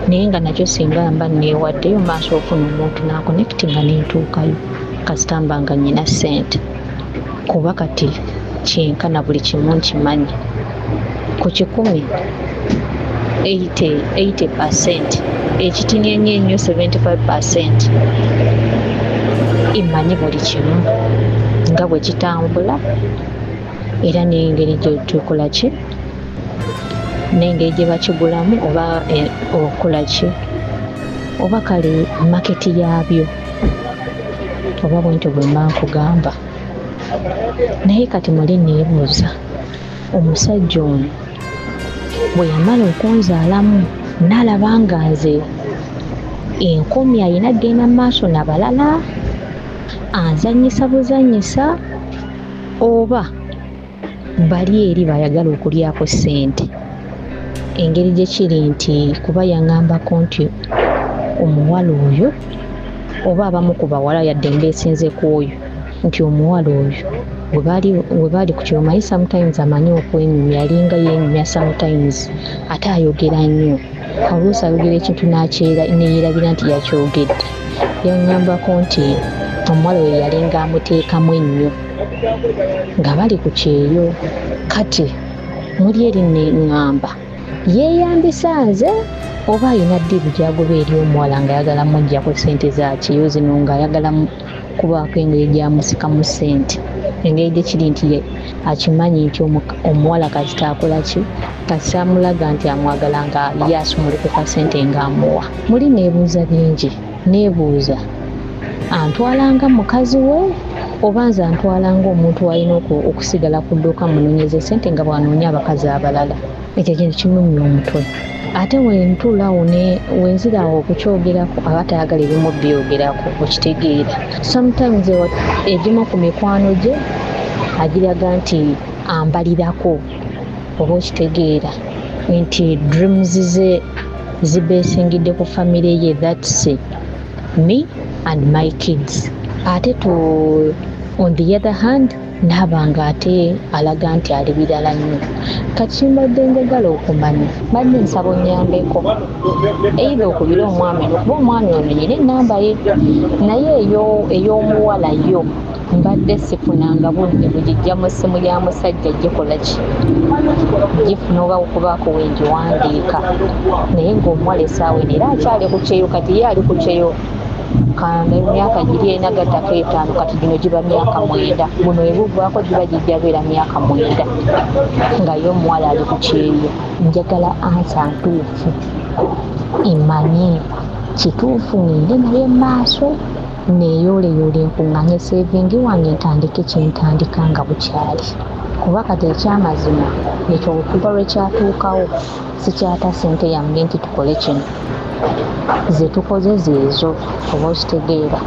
naye nga nakyo singa mba neewaddeyo mba nsobola okufuna omuntu n'akonectinga ne ntuukayo kasita mba nga nnyina ssente. Kuba kati kyenkana buli kimu nkimanyi. Ku 100 80%, ekitini ennyo ennyo 75% mmanyi buli kimu nga bwe kitambula era n'engeri gye tukola ki, n'engeri gye bakigulamu oba okola ki, oba kale maketi yaabyo oba bwentyo bwe mba nkugamba. Naye kati muli neebuuza omusajja ono bwe yamala okunzaalamu n'alaba nga nze enkomi ayina genda maaso nabalala, anzannyisa buzannyisa oba bali eri bayagala okulyako ssente. Engeri gye kiri nti kuba yaŋŋambako nti omuwala oyo oba abamu ku bawala yadde mbeesinze ku oyo nti omuwala oyo we baali ku kyomanyi sometimes amanyi okwenyumya, alinga yeenyumya sometimes ate ayogera nnyo, oluusi ayogera ekintu neyeerabira nti yakyogedde. Yaŋŋambako nti omuwala oyo yalinga amuteekamu ennyo nga bali ku kyeyo. Kati muli eri neŋŋamba yeeyambisa nze oba ayina ddiiru gy'agoba eri omuwala ng'ayagala muggyako ssente za kyeyo zino, ng'ayagala kubaako engeri gy'amusikamu ssente. Engeri gye kiri nti akimanyi nti omuwala kasita akola ki, kasita amulaga nti amwagala nga ye asumulukuka ssente ng'amuwa. Muli neebuuza bingi, neebuuza antwala nga mukazi we Oba nze antwala ng'omuntu alina okusigala ku dduuka munoonyeze ssente nga bw'anoonya abakazi abalala. Ekyo ekintu kinnumya omutwe. Ate wentuulaawo wenziraawo okukyogerako aba tayagala ebimu byogerako, okitegeera. Sometimes egimu ku mikwano gye agiraga nti ambalirako, oba okitegeera nti dreams ze zibeesingidde ku famire ye, that's me and my kids. Ate to on the other hand naaba nga ate alaga nti ali birala nnyo. Kati mbadde njagala okumanya, mbadde nsaba onnyambeko either okubira omwami ono, kuba omwami ono nyina ennamba ye, naye ey'omuwala yo mbadde sifunanga budde bugijja mu ssimu ya musajja gikola ki, gifuna oba okubaako wengiwandiika, naye ng'omuwala essaawa eno era akyali ku kyeyo. Kati ye ali ku kyeyo kanda emyaka giri ena gattako 5, kati gino giba myaka 9, guno ebugwako giba gijja beera myaka 9 nga ye omuwala ali ku kyeyo. Njagala ansa ntuufu, emanye kituufu ngende naye maaso neeyooleyoole nkuŋŋaanye sevingi wange ntandike kyentandika nga bukyali, kuba kati ekyamazima ekyo okuva lwe kyatuukawo sikyata ssente yange nti tukole kino, ze tukoze zeezo, oba okitegeera.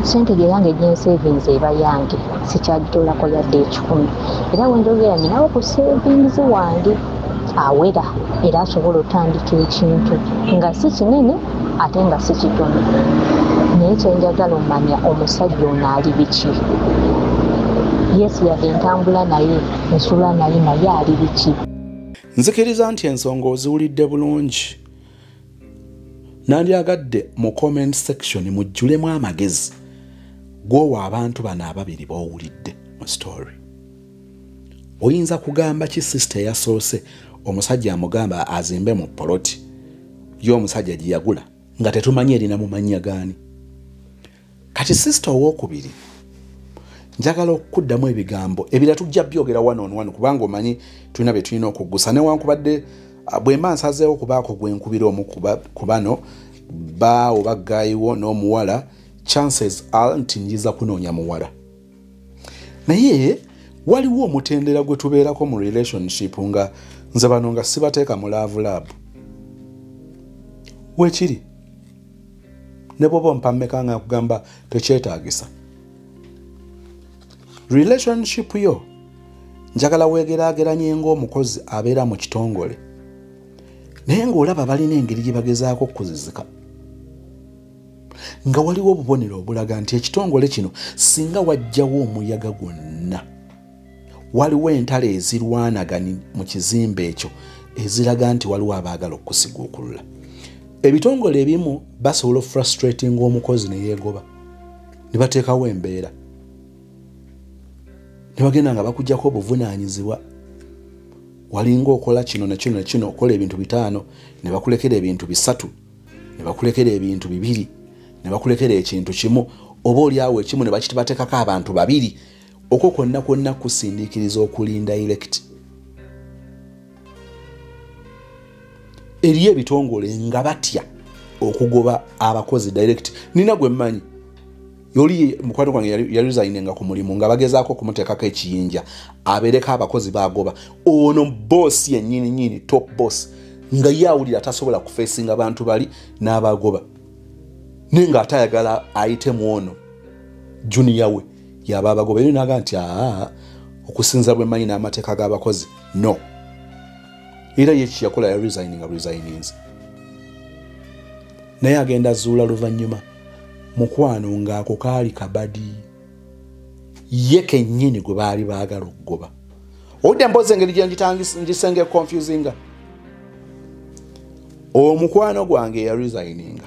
Ssente gye yange gyensevinze eba yange, sikyagitoolako yadde 100. Era we njogera nyinawo ku sevingizi wange awera, era asobola otandika ekintu nga si kinene ate nga si kitono. Naye kyenjagala omanya omusajja ono ali biki. Yes, yadde ntambula naye, nsula naye, naye ali biki. Nzikiriza nti ensonga oziwulidde bulungi. Nandyagadde mu comment section mujjulemu amagezi g'owa abantu bano ababiri b'owulidde mu story. Oyinza kugamba ki sister eyasoose omusajja amugamba azimbe mu poloti y'omusajja gye yagula nga tetumanyi erina mu mannya gaani? Kati sister owookubiri njagala okuddamu ebigambo ebira tujja byogera one on one, kubanga omanyi tulina bye tulina okuggusa, newankubadde bwe mba nsazeewo okubaako gwe nkubira omu ku bano ba oba gaayiwo n'omuwala, chances are nti njiza kunoonya muwala. Naye waliwo omutendera gwe tubeerako mu relationship nga nze bano nga sibateeka mu love lab. Weekiri ne bw'oba ompa mmeka nga nkugamba tekyetaagisa. Relationship yo njagala weegeraageranye ng'omukozi abeera mu kitongole, naye ng'olaba balina engeri gye bagezaako okukuzizika, nga waliwo obubonero obulaga nti ekitongole kino singa wajjawo omuyaga gwonna, waliwo entalo ezirwanagana mu kizimbe ekyo eziraga nti waliwo abaagala okusiguukulula. Ebitongole ebimu basobola frustrating omukozi ne yeegoba, ne bateekawo embeera ne bagenda nga bakuggyako obuvunaanyizibwa. Walinga okola kino na kino na kino, okola ebintu 5 ne bakulekera ebintu 3, ne bakulekera ebintu 2, ne bakulekera ekintu kimu, oba oliawo ekimu ne bakitibateekako abantu 2. Okwo kwonna kwonna kusindiikiriza okulinda elect. Eriyo ebitongole nga batya okugoba abakozi direct. Nina gwe mmanyi yoli mukwano gwange yaresigninga ku mulimu nga bagezaako okumuteekako ekiyinja abeereko abakozi bagoba. Ono boss yennyini nnyini, top boss, nga ye awulira tasobola kufeesinga bantu bali n'abagoba, naye ng'ate ayagala ayite mu ono junior we yaba abagoba. Era n'agamba nti aa, okusinza bwe mmanyi n'amateeka g'abakozi no. Era ye kye yakola ya resigninga resigninze, naye agenda azuula luvannyuma mukwano ng'ako kaali kabadi ye kennyini gwe baali baagala okugoba. Owulidde emboozi engeri gye ngisenge confusinga. Omukwano gwange ya resigninga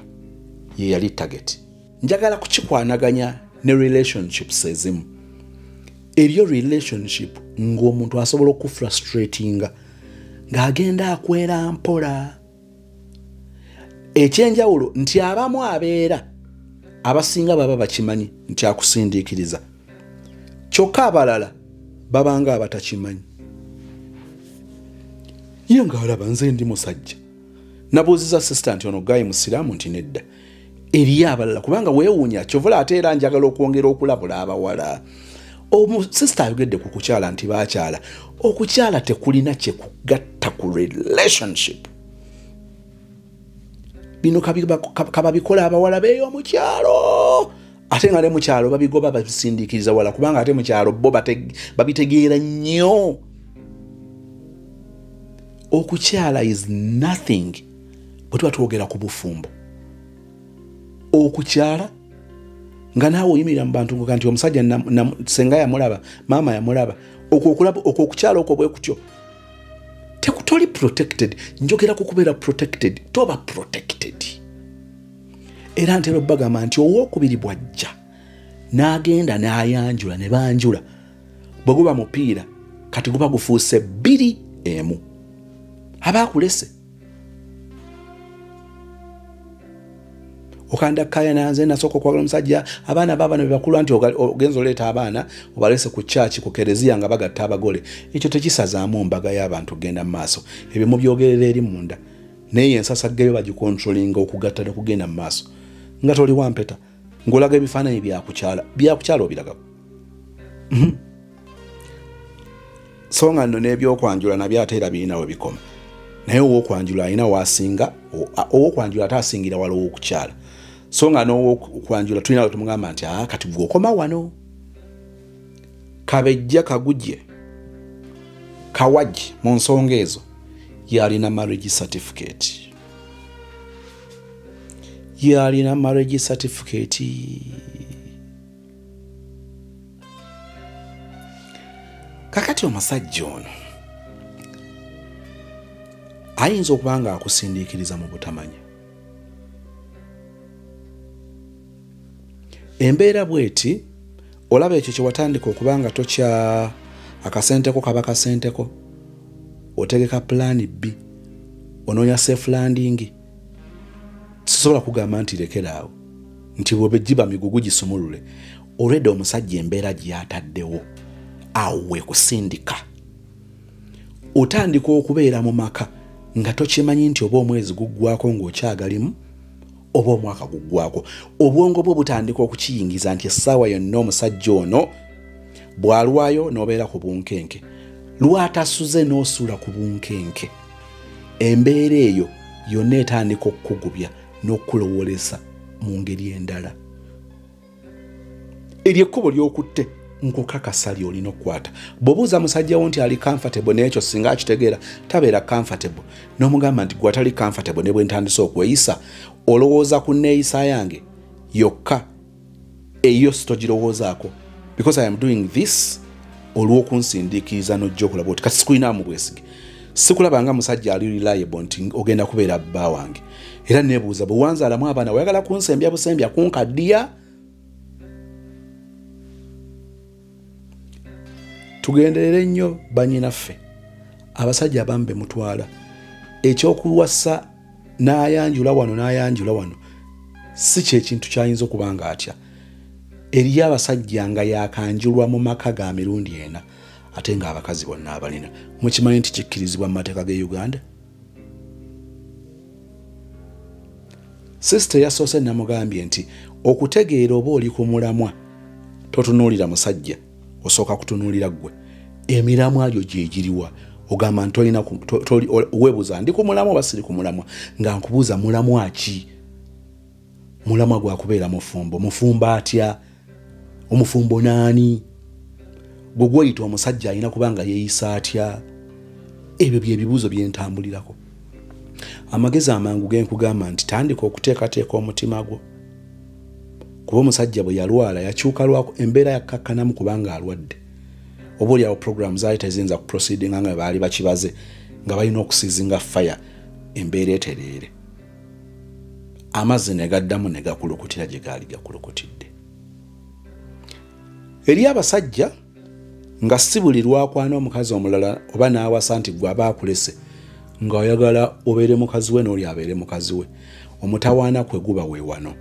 ye yali target. Njagala kukikwanaganya ne relationships ezimu. Eriyo relationship ng'omuntu asobola okufrustratinga ng'agenda akwera mpola. Ekyenjawulo nti abamu abeera abasinga baba bakimanyi nti akusindiikiriza, kyokka abalala babanga abatakimanyi. Ye ng'alaba nze ndi musajja. Nabuuziza sister nti ono guy musiraamu? Nti nedda. Eri abalala kubanga weewuunya kyovula ate era njagala okwongera okulabula abawala. Omusista ayogedde ku kukyala nti baakyala. Okukyala tekulina kye kugatta ku relationship. Bino kababikola abawala beeyo mu kyalo. Ate nga ne mu kyalo babigoba babisindiikiriza wala kubanga ate mu kyalo bo babitegeera nnyo. Okukyala is nothing bwe tuba twogera ku bufumbo. Okukyala nga naawe oyimirira mu bantu nga nti omusajja senga yamulaba, maama yamulaba, okwo okukyala okwo bwe kutyo tekutoli protected. Njogera ku kubeera protected, toba protected. Era ntera obbagamba nti owookubiri bw'ajja n'agenda n'ayanjula ne banjula, bwe guba mupiira kati guba gufuuse 2-1. Aba akulese. Okanda kaya nanze nasooka okwagala omusajja, abaana baabano be bakulu nti ogenza oleeta abaana obalese ku church ku kereziya nga bagatta abagole. Ekyo tekisazaamu mbaga y'abantu kugenda mu maaso. Ebyo mubyogerera eri munda. Naye ensasaggeyo bagikontrolinga okugatta n'okugenda mu maaso. Nga toli wampeta, ng'olaga ebifaananyi byakukyala, byakukyala obiraga. So nga nno n'ebyokwanjula nabyo ate era birina we bikoma. Naye ow'okwanjula alina w'asinga, ow'okwanjula ate asingira wala ow'okukyala. So nga n'ow'okwanjula tulina we tumugamba nti kati gwe okoma wano. Kabejja kagujje, kawajje mu nsonga ezo, yalina marriage certificate. Yalina marriage certificate. Kakati omusajja ono ayinza okuba nga akusindiikiriza mu butamanya. Embeera bw'eti, olaba ekyo kye watandika okuba nga tokya akasenteko kaba kasenteko, otegeka plan B, onoonya safe landing. Sisobola kugamba nti lekera awo, nti bw'obe giba migugu gisumulule. Olwedde omusajja embeera gy'ataddewo awo weekusindika. Otandika okubeera mu maka nga tokimanyi nti oba omwezi guggwako ng'okyagalimu oba omwaka guggwako. Obwongo bwo butandika okukiyingiza nti essaawa yonna omusajja ono bw'alwayo n'obeera ku bunkenke, lw'atasuze n'osula ku bunkenke. Embeera eyo yonna etandika okukugubya n'okukulowoolesa mu ngeri endala. Eryo ekkubo ly'okutte nkukakasa ly'olina okukwata. Bw'obuuza musajja wo nti ali comfortable n'ekyo singa akitegeera tabeera comfortable, n'omugamba nti gwe atali comfortable ne bwe ntandise okweyisa, olowooza ku nneeyisa yange yokka eyo sitogirowoozaako, because I am doing this olw'okunsindiikiriza n'ojja okulaba oti kati sikulinaamu bwesige, sikulaba nga musajja ali reliable nti ogenda kubeera bba wange. Era neebuuza bwe wanzaalamu abaana oyagala kunsembya busembya kunkaddiya? Tugenderere nnyo bannyinaffe abasajja abamu be mutwala ekyokuwasa n'ayanjula wano n'ayanjula wano si kyekintu kyayinza okuba nga atya. Eriyo abasajja nga yakanjulwa mu maka ga mirundi 4 ate ng'abakazi bonna abalina. Mukimanyi nti kikkirizibwa mu mateeka g'e Uganda? Sisita yasoose namugambye nti okutegeera oba oli ku mulamwa totunuulira musajja, osooka kutunuulira ggwe. Emiramwa gyo gye giriwa? Ogamba nti tolina weebuuza ndi ku mulamwa oba siri ku mulamwa, nga nkubuuza mulamwa ki? Mulamwa gwa kubeera mufumbo. Mufumbo atya? Omufumbo naani? Gwe gw'oyita omusajja alina kuba nga yeeyisa atya? Ebyo bye bibuuzo bye ntambulirako. Amagezi amangu ge nkugamba nti tandika okuteekateeka omutima gwo. Kuba omusajja bwe yalwala yakyuka lwako embeera yakkakkanamu kubanga alwadde. Oba oliawo program zaali teziyinza kuproceedinga nga baali bakibaze nga balina okusiizinga fire embeera etereere. Amazzi ne gaddamu ne gakulukutira gye gaali gakulukutidde. Eri abasajja nga si buli lwakwana omukazi omulala oba n'awasa nti gwe aba akulese ng'oyagala obeere mukazi we n'oli abeere mukazi we. Omutawaana kwe guba we wano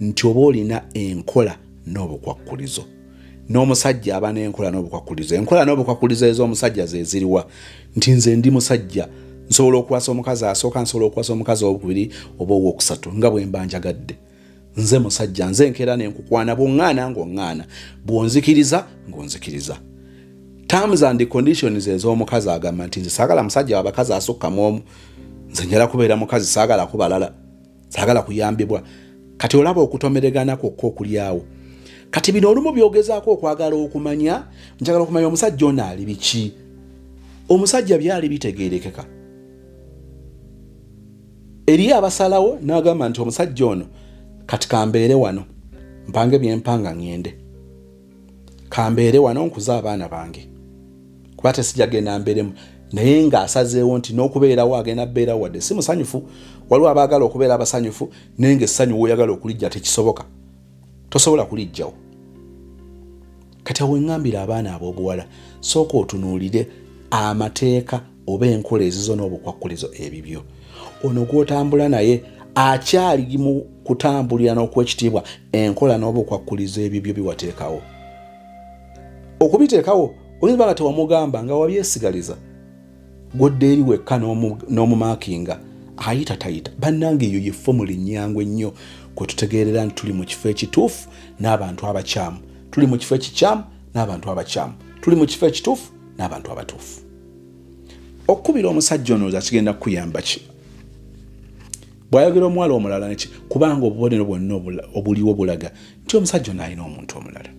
nti oba olina enkola n'obukwakkulizo. N'omusajja aba n'enkola n'obukwakkulizo. Enkola n'obukwakkulizo ez'omusajja ze ziriwa? Nti nze ndi musajja, nsobola okuwasa omukazi asooka, nsobola okuwasa omukazi owokubiri oba owokusatu nga bwe mba njagadde. Nze musajja, nze nkeera nenkukwana, bw'oŋŋaana ng'oŋŋaana, bw'onzikiriza ng'onzikiriza. Terms and conditions ez'omukazi agamba nti nze saagala musajja w'abakazi asukkamu omu, nze njala kubeera mukazi, saagala kubalala, saagala kuyambibwa. Kati olaba okutomeregana kwokka okuli awo. Kati bino olumu byogezaako okwagala okumanya, njagala okumanya omusajja ono ali biki. Omusajja byali bitegeerekeka. Eriyo abasalawo n'agamba nti omusajja ono kati kambeere wano, mpange byempanga ŋŋende, kambeere wano nkuze abaana bange, kuba tesijja genda mbeeremu. Naye ng'asazeewo nti n'okubeerawo agenda beerawo wadde si musanyufu. Waliwo abaagala okubeera abasanyufu naye ng'essanyu w'oyagala okulijja tekisoboka, tosobola kulijjawo. Kati awo eŋŋambira abaana ab'obuwala, sooka otunuulire amateeka oba enkola ezizo n'obukwakkulizo ebibyo. Ono gw'otambula naye akyali mu kutambulira n'okwekitiibwa enkola n'obukwakkulizo ebibyo biwateekawo. Okubiteekawo oyinza nga tewamugamba nga wabyesigaliza, gw'odda eri wekka n'omumaakinga ayita tayita. Bannange eyo ye fomula ennyangu ennyo kwe tutegeerera nti tuli mu kifo ekituufu n'abantu abakyamu, tuli mu kifo ekikyamu n'abantu abakyamu, tuli mu kifo ekituufu n'abantu abatuufu. Okukubira omusajja ono kigenda kukuyamba ki? Bw'ayogera omuwala omulala neki, kubanga obubonero bwonna obuliwo bulaga nti omusajja ono alina omuntu omulala.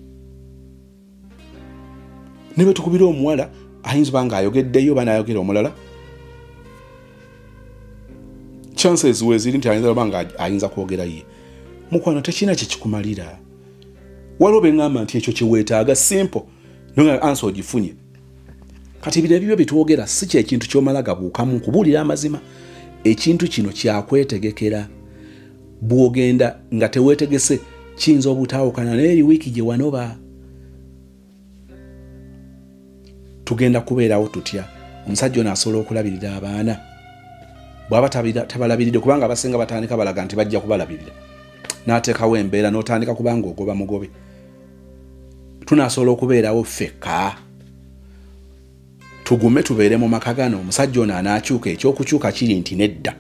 Ne bwe tukubira omuwala ayinza oba ng'ayogeddeyo oba n'ayogera omulala, chances weeziri nti ayinza oba nga ayinza kwogera ye. Mukwano tekirina kye kikumalira. Waliwo be ŋŋamba nti ekyo kye weetaaga simple, naye ansa ogifunye. Kati bino ebibyo bye twogera si kye kintu ky'omala gabuukamu nkubuulira amazima. Ekintu kino kyakwetegekera. Bw'ogenda nga teweetegese kiyinza obutaawukana naye eri wiiki gye wanoba. Tugenda kubeerawo tutya? Omusajja ono asobola okulabirira abaana bw'aba tabalabiridde, kubanga abasinga batandika balaga nti bajja kubalabirira, n'ateekawo embeera n'otandika kubanga ogoba mugobe. Tunaasobola okubeerawo ffekka, tugume tubeere mu maka gano. Omusajja ono anaakyuka? Ekyokukyuka kiri nti nedda,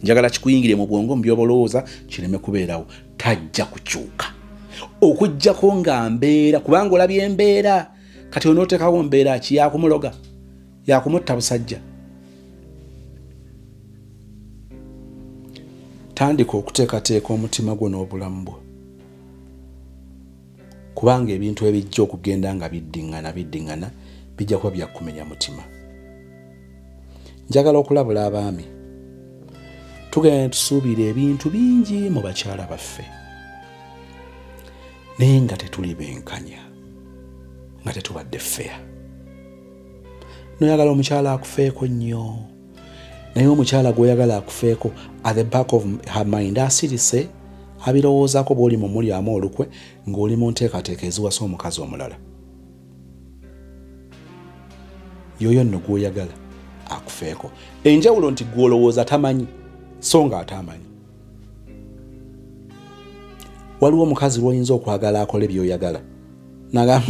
njagala kikuyingire mu bwongo mu by'obolowooza kireme kubeerawo. Tajja kukyuka okuggyako nga mbeera, kubanga olabye embeera. Kati onooteekawo mbeera ki? Yakumuloga, yakumutta busajja. Tandika okuteekateeka omutima gwo n'obulamu bwo, kubanga ebintu ebijja okugenda nga biddiŋŋana biddiŋŋana bijja kuba byakumenya mutima. Njagala okulabula abaami, tugenda tusuubira ebintu bingi mu bakyala baffe, naye nga tetuli benkanya, nga tetubadde fair. Noyagala omukyala akufeeko nnyo, naye omukyala gw'oyagala akufeeko at the back of her mind asirise, abirowoozaako bw'oli mu mulyamu olukwe ng'oli mu nteekateeka eziwasa omukazi omulala. Yoyo nno gw'oyagala akufeeko. Enjawulo nti gw'olowooza tamanyi, so nga atamanyi. Waliwo omukazi lw'oyinza okwagala akole by'oyagala, naga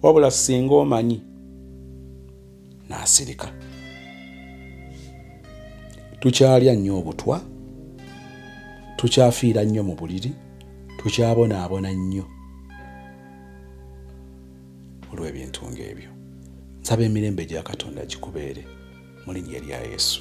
wabula singa omanyi, n'asirika. Tukyalya nnyo obutwa, tukyafiira nnyo mu buliri, tukyabonaabona nnyo olw'ebintu ng'ebyo. Nsaba emirembe gya Katonda gikubeere mu linnya erya Yesu.